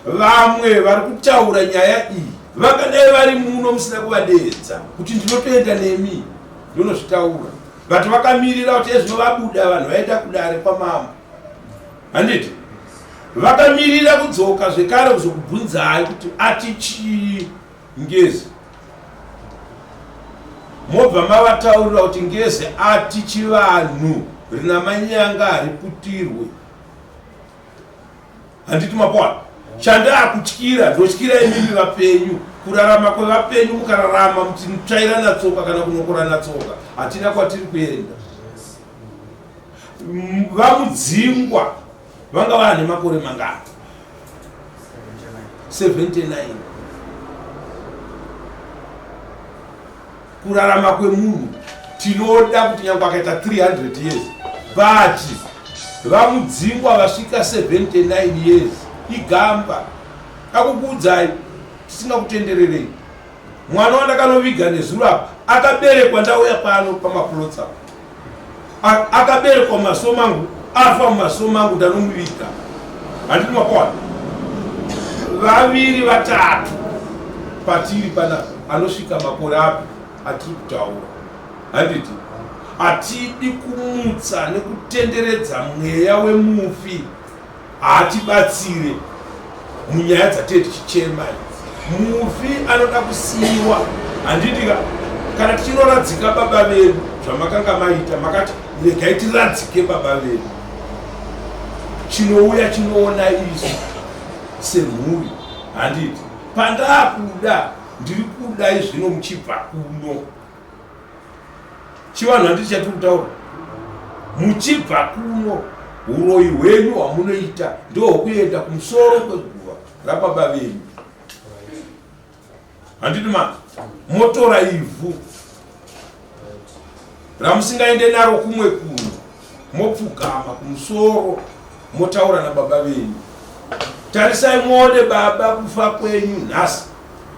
Vamwe vari kutaura nyaya iyi vangadai vari muno musina kuvadeedza kuti ndinotoenda nemi ndonozvitaura, but vakamirira kuti ezvino vabuda vanhu vaenda kudare kwamambo, handiti? Vakamirira kudzoka zvekare kuzokubvunzai kuti ati chii Ngezi. Mobva mavataurira kuti Ngezi ati chivanhu rina manyanga hariputirwe, handiti mapoa? Chandakutyira, ndotyira imimi vapenyu, kurarama kwevapenyu. Mukararama muchitsvairana tsoka kana kunokorana tsoka, hatina kwatiri kuenda. VaMudzingwa vanga vane makore mangani? 79. Kurarama kwemunhu tinoda kuti nyange akaita 300 years, but vaMudzingwa vasvika 79 years, igamba akukuudzai tisingakutendererei. Mwana wandakanoviga nezuro apa akaberekwa ndauya pano pamaplots apa. Akaberekwa mumaso mangu, afa mumaso mangu ndanomuviga. Handiti makawana? Vaviri vatatu patiri panapa anosvika makore api atiri kutaura. Handiti? Hatidi kumutsa nekutenderedza mweya wemufi. Haatibatsire munyaya dzatee tichichema idzi. Mufi anoda kusiiwa handiti ka? Kana tichinoradzika baba vedu zvamakanga maita makati regai tiradzike baba vedu. Chinouya chinoona isu semhuri handiti? Pandakuda ndiri kudai zvino muchibva kuno. Chivanhu handiti chatiri kutaura. Muchibva kuno huroyi hwenyu hwamunoita ndohwokuenda kumusoro kweguva rababa venyu. Handiti ma motora ivhu ramusingaende naro kumwe kuno mopfugama kumusoro motaura nababa venyu. Tarisai muone baba kufa kwenyu nhasi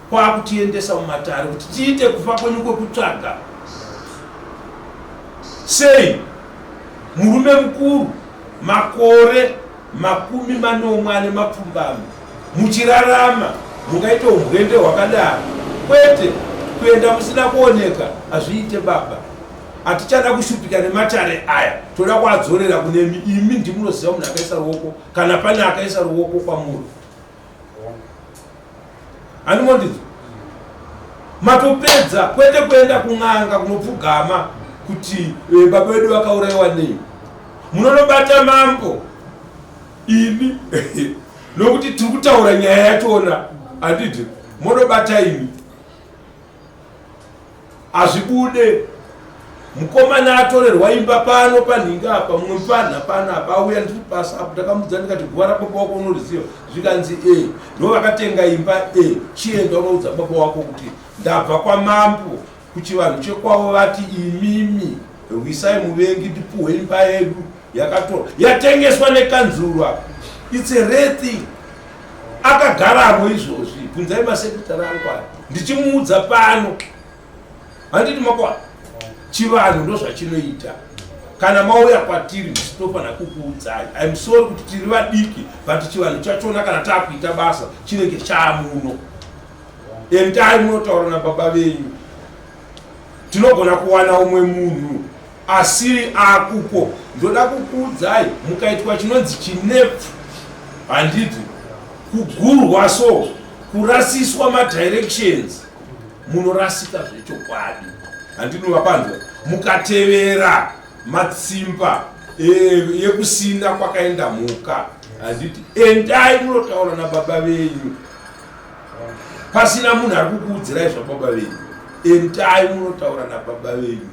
kwakutiendesa mumatare kuti tiite kufa kwenyu kwekutsvaga sei murume mukuru makore 70 ane mapfumbamwe muchirarama mungaite umbwende hwakadaro kwete kuenda musina kuoneka hazviite baba hatichada kushupika nematare aya toda kuadzorera kunemi imi ndimunoziva munhu akaisa ruoko kana pane akaisa ruoko kwamuri Handimondidzo matopedza kwete kuenda kun'anga kunopfugama kuti e, baba vedu vakaurayiwa nei munonobata mambo ini nokuti tiri kutaura nyaya yachona handiti monobata ini Hazvibude. Mukomana atorerwa imba pano panhinga apa mumwe mupfanha pano apa auya ndiri pasi apo ndakamudza ndikati guva rababa wako unoriziva zvikanzi e ndo vakatenga imba e chienda unoudza baba wako kuti ndabva kwamambo kuchivanhu chekwavo vati imimi rwisai muvengi ndipuhwe imba yedu yakatorwa yatengeswa nekanzuru apa it's a rare thing akagaramo izvozvi bvunzai masekretary angu aya ndichimuudza pano handiti makwa chivanhu ndozvachinoita kana mauya kwatiri ndisu tofanira kukuudzai im sorry kuti tiri vadiki but chivanhu chachona kana takuita basa chinenge chaamuno endai munotaura nababa venyu tinogona kuwana umwe munhu Asiri akuko ndoda kukuudzai mukaitwa chinonzi chinepfu handiti kugurwa so kurasiswa madirections munorasika zvechokwadi handiti vapanzwa mukatevera matsimba e, yekusina kwakaenda mhuka handiti endai munotaura nababa venyu pasina munhu ari kukuudzirai zvababa venyu endai munotaura nababa venyu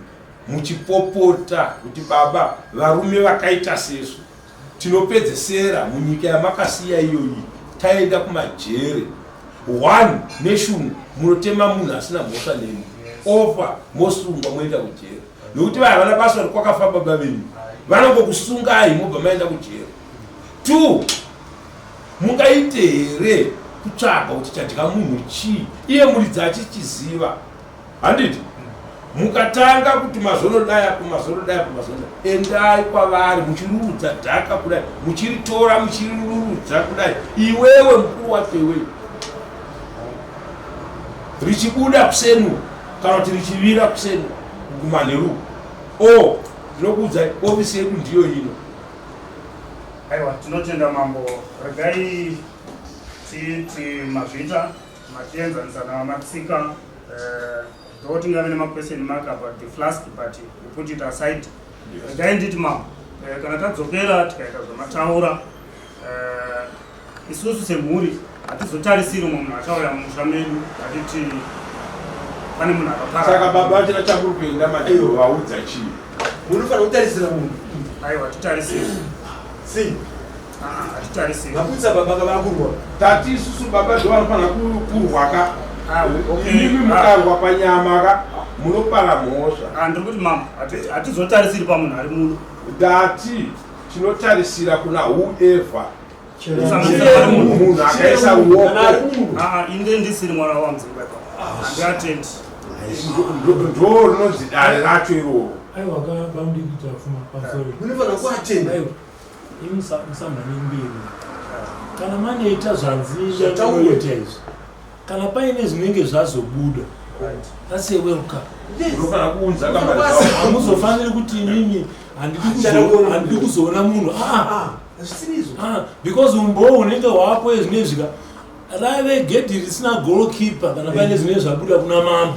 muchipopota kuti baba varume vakaita sesu tinopedzesera munyika yamakasiya iyoyi taenda kumajere one neshungu munotema munhu asina mhosva nemi ofa mosungwa moenda kujere nokuti vaya havana basa ri kwakafa baba venyu vanongokusungai mobva maenda kujere two mungaite here kutsvaga kuti chadya munhu chii iye muridzi achichiziva Handiti mukatanga kuti mazonodai apo mazonodai apo mazonodai, endai kwavari muchirurudza dhaka kudai, muchiritora muchirirurudza kudai, iwewe mukuru wacho iwewe richibuda kuseni kana kuti richivira kuseni kumanheru o oh, ndinokuudzai ofisi yedu ndiyo ino. Aiwa, tinotenda mambo. Regai titi mazvita. Matienzanisa navamatsika uh, though tingave nemaquestion mark about the flask but we put it aside regai nditi mambo uh, kana tadzokera tikaita zvamataura uh, isusu semhuri hatizotarisiri umwe munhu achauya mumusha medu atiti pane munhu akapara saka baba vachina chakuri kuenda manje vaudza chii munofanira kutarisira munhu aiwa titarisiri sei Hatitarisiri. Mapurisa baba ka vakurwa. Tati isusu baba ndo vanofanira kurwa ka. Ah, okay. Imimi mukarwa panyama ka munopara mhosva. Ah, ndiri kuti mama hatizotarisiri pamunhu ari muno. Ndati tinotarisira kuna whoever munhu akaisa ruoko. Ah, inde ndisiri mwana waMudzingwa ipapo. Handiatendi. Ndo rinonzi dare racho iroro. Aiwa ka bamudiki Tafuma pamusoro. Munofanira kuatenda. Aiwa. Imi musamhanye mberi. Kana manoita zvanzi Zvataurwa. yanoita izvi. Kana paine zvinenge zvazobuda. That's a welcome. Unofanira kuunza kambani dzavo. Hamuzofaniri kuti imimi handidi handidi kuzoona munhu. Ah. Ah, because umbowo unenge hwapo zvinezvi ka rave gedhi risina goalkeeper kana paine zvinenge zvabuda kuna mambo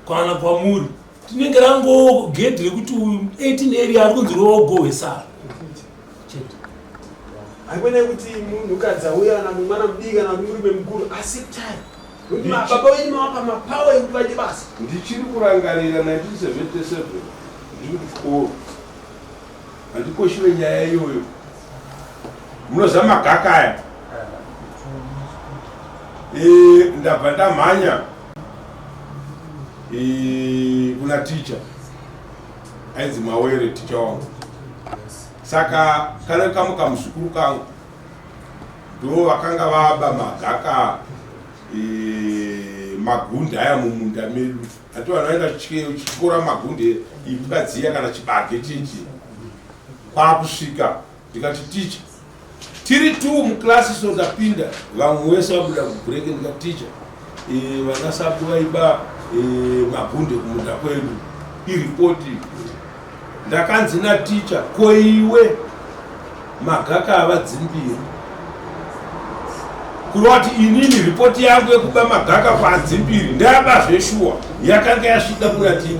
kana kwamuri tinenge rango gedhi rekuti uyu 18 area ari kunzi rogohwesara chete. Haikona kuti munhukadzi auya kana mwana mudiki kana murume mukuru asi tai nokuti baba venyu mavapa mapawa ekuti vaite basa. Ndichiri kurangarira 1977 ndiri kuchikoro. Handikoshiwe nyaya iyoyo. Munoziva magaka aya? Eh, ndabva ndamhanya eh, kuna ticha ainzi Mawere, ticha wangu. Saka kana kamwe kamuzukuru kangu ndo vakanga vaba magaka eh, magunde aya mumunda medu. Ati vanhu vaenda chityora magunde imbwa dziya kana chibage chichi. Kwakusvika ndikati ticha, tiri two muklasi, so ndapinda vamwe vese vabuda kubreak. Ndikati ticha, vana sabu vaiba magunde kumunda kwedu, iripoti. Ndakanzi naticha, ko iwe magaka avadzimbiri? Kureva kuti inini ripoti yangu yekuba magaka kwadzimbiri ndayaba zveshuwa yakanga yasvika kuna ticha.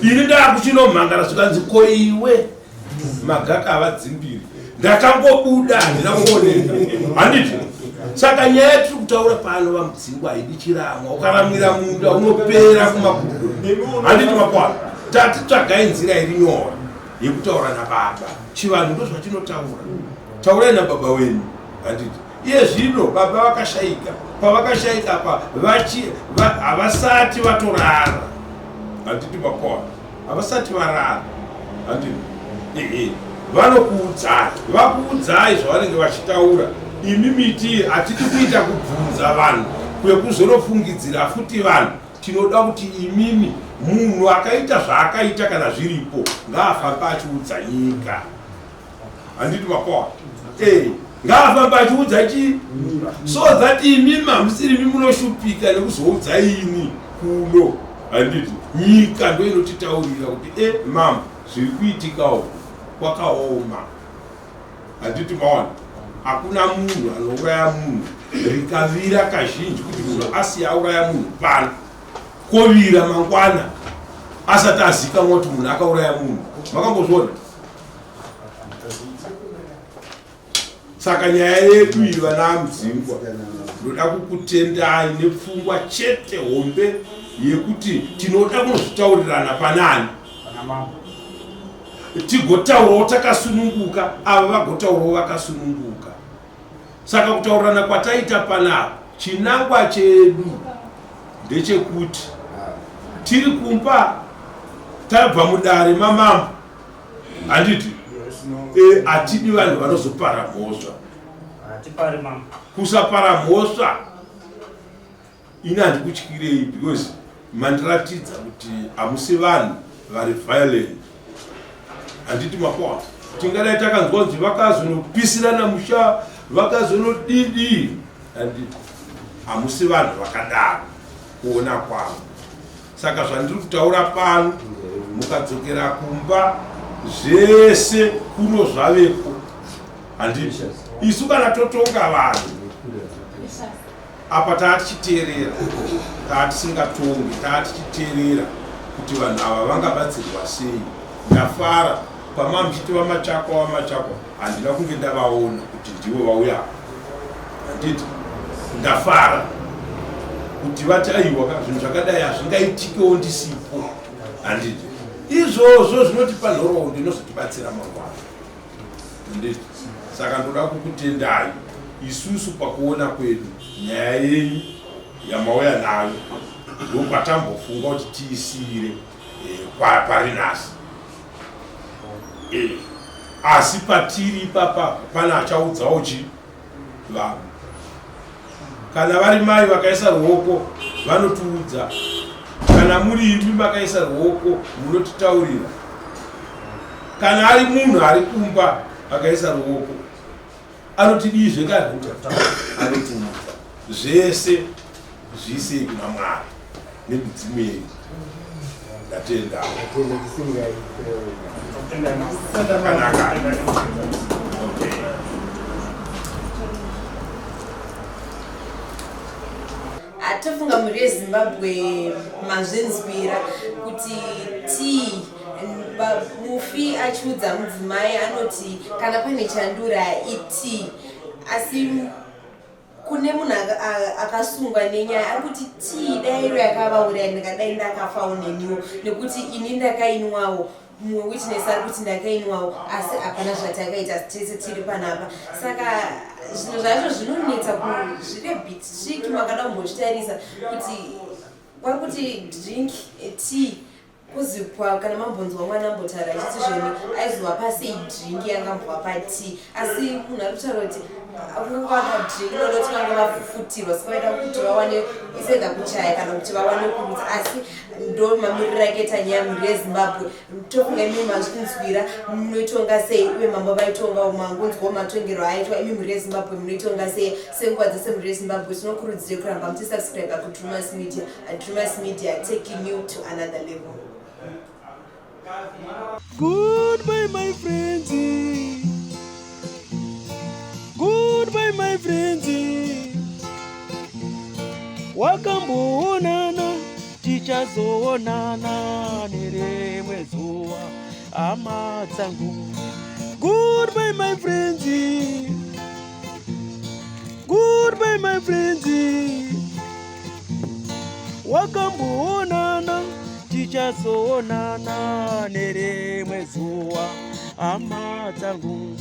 Ini ndaakuchinomhangara zvikanzi, ko iwe magaka avadzimbiri? Ndakangobuda, handina kuoneka, handiti? Saka nyaya yatiri kutaura pano, vaMudzingwa, haidi chiramwa. Ukaramwira munda unopera kumakudo, handiti? Makwana tati tsvagai nzira iri nyore yekutaura nababa. Chivanhu ndo zvachinotaura, taurai nababa wenyu, handiti? Iye zvino baba vakashaika. Pavakashaika pa havasati vatorara, handiti? Makwana havasati varara, handiti? Ehe, vanokuudzai, vakuudzai zvavanenge vachitaura. Imi miti hatidi kuita kubvunza vanhu kwekuzonofungidzira futi vanhu. Tinoda kuti imimi, munhu akaita zvaakaita, kana zviripo, ngaafambe achiudza nyika, handiti? Makoa e ngaafambe achiudza chii, so that imimi hamusirimi munoshupika nekuzoudza ini kuno, handiti? Nyika ndo inotitaurira kuti e mam, zviri kuitika uku kwakaoma, handiti? Maona, hakuna munhu anouraya munhu rikavira kazhinji kuti munhu asiya auraya munhu pano, kovira mangwana asati azikanwa kuti munhu akauraya munhu. Makambozviona? Saka nyaya yedu iyi, vana Mudzingwa, ndoda kukutendai nepfungwa chete hombe yekuti tinoda kunozvitaurirana panani, tigotaurawo takasununguka, ava vagotaurawo vakasununguka. Saka kutaurirana kwataita panapa, chinangwa chedu ndechekuti tiri kumba, tabva mudare mamambo, handiti? Hatidi vanhu vanozopara mhosva. Kusapara mhosva, ini handikutyirei because mandiratidza kuti hamusi vanhu vari violent, handiti? Makwa tingadai takanzwa kunzi vakazonopisirana musha, vakazonodidi, handiti? Hamusi vanhu vakadaro kuona kwangu. Saka zvandiri kutaura pano, mukadzokera kumba, zvese kuno zvavepo, handiti? Isu kana totonga vanhu apa, taa tichiteerera, taa tisingatongi, taa tichiteerera kuti vanhu ava vangabatsirwa sei. Ndafara pama muchiti vaMachakwa, vaMachakwa, handina kunge ndavaona kuti ndivo vauya, handiti? Ndafara kuti vati aiwa, zvinhu zvakadai hazvingaitikewo ndisipo, handiti? Izvozvo zvinotipa nhoroondo inozotibatsira mangwana, handiti? Saka ndoda kukutendai. Isusu pakuona kwedu nyaya yenyu yamauya nayo, ndokwatambofunga kuti tiisiyire pari nhasi. Asi patiri ipapa pane achaudzawo chi vanhu. Kana vari mai vakaisa ruoko vanotiudza, kana muri imi makaisa ruoko munotitaurira, kana ari munhu ari kumba akaisa ruoko anotidii zvekare anotiudza zvese zviisei kuna Mwari nemidzimu yedu. Ndatenda. Zvakanaka. Okay. Tofunga mhuri yeZimbabwe mazvinzwira kuti tii mufi achiudza mudzimai anoti kana pane chandura itii asi kune munhu akasungwa nenyaya ari kuti tii dairo yakavauraya ndingadai ndakafawo neniwo nekuti ini ndakainwawo mumwe witness ari kuti ndakainwawo asi hapana zvatakaita tese tiri panapa saka zvinhu zvacho zvinonetsa zvine bit trick makada kumbozvitarisa kuti vari kuti drink tea Kuzipwa kana mambonzwa mwana ambotaura achiti zvoni aizovapa sei drink yangambovapa tea asi munhu ari kutaura kuti vangavada drink inoda kuti vanga vafufutirwa saka vaida kuti vawane isedha kuchaya kana kuti vawane kurutsa asi ndo mamiriro akaita nyaya mhuri yezimbabwe tofunga imi mazvinzwira munoitonga sei uye mambo vaitongawo mangonzwawo matongero aitwa imi mhuri yezimbabwe munoitonga sei senguva dzese mhuri yezimbabwe tinokurudzire kuramba muchisubscribe kudrumas media Drewmas Media taking you to another level. Goodbye, my friends. Goodbye, my friends. Wakamboonana, tichazoonana nerimwe zuva, hama dzangu. Goodbye, my friends. Goodbye, my friends. Wakamboonana, tichazoonana nerimwe zuva, hama dzangu.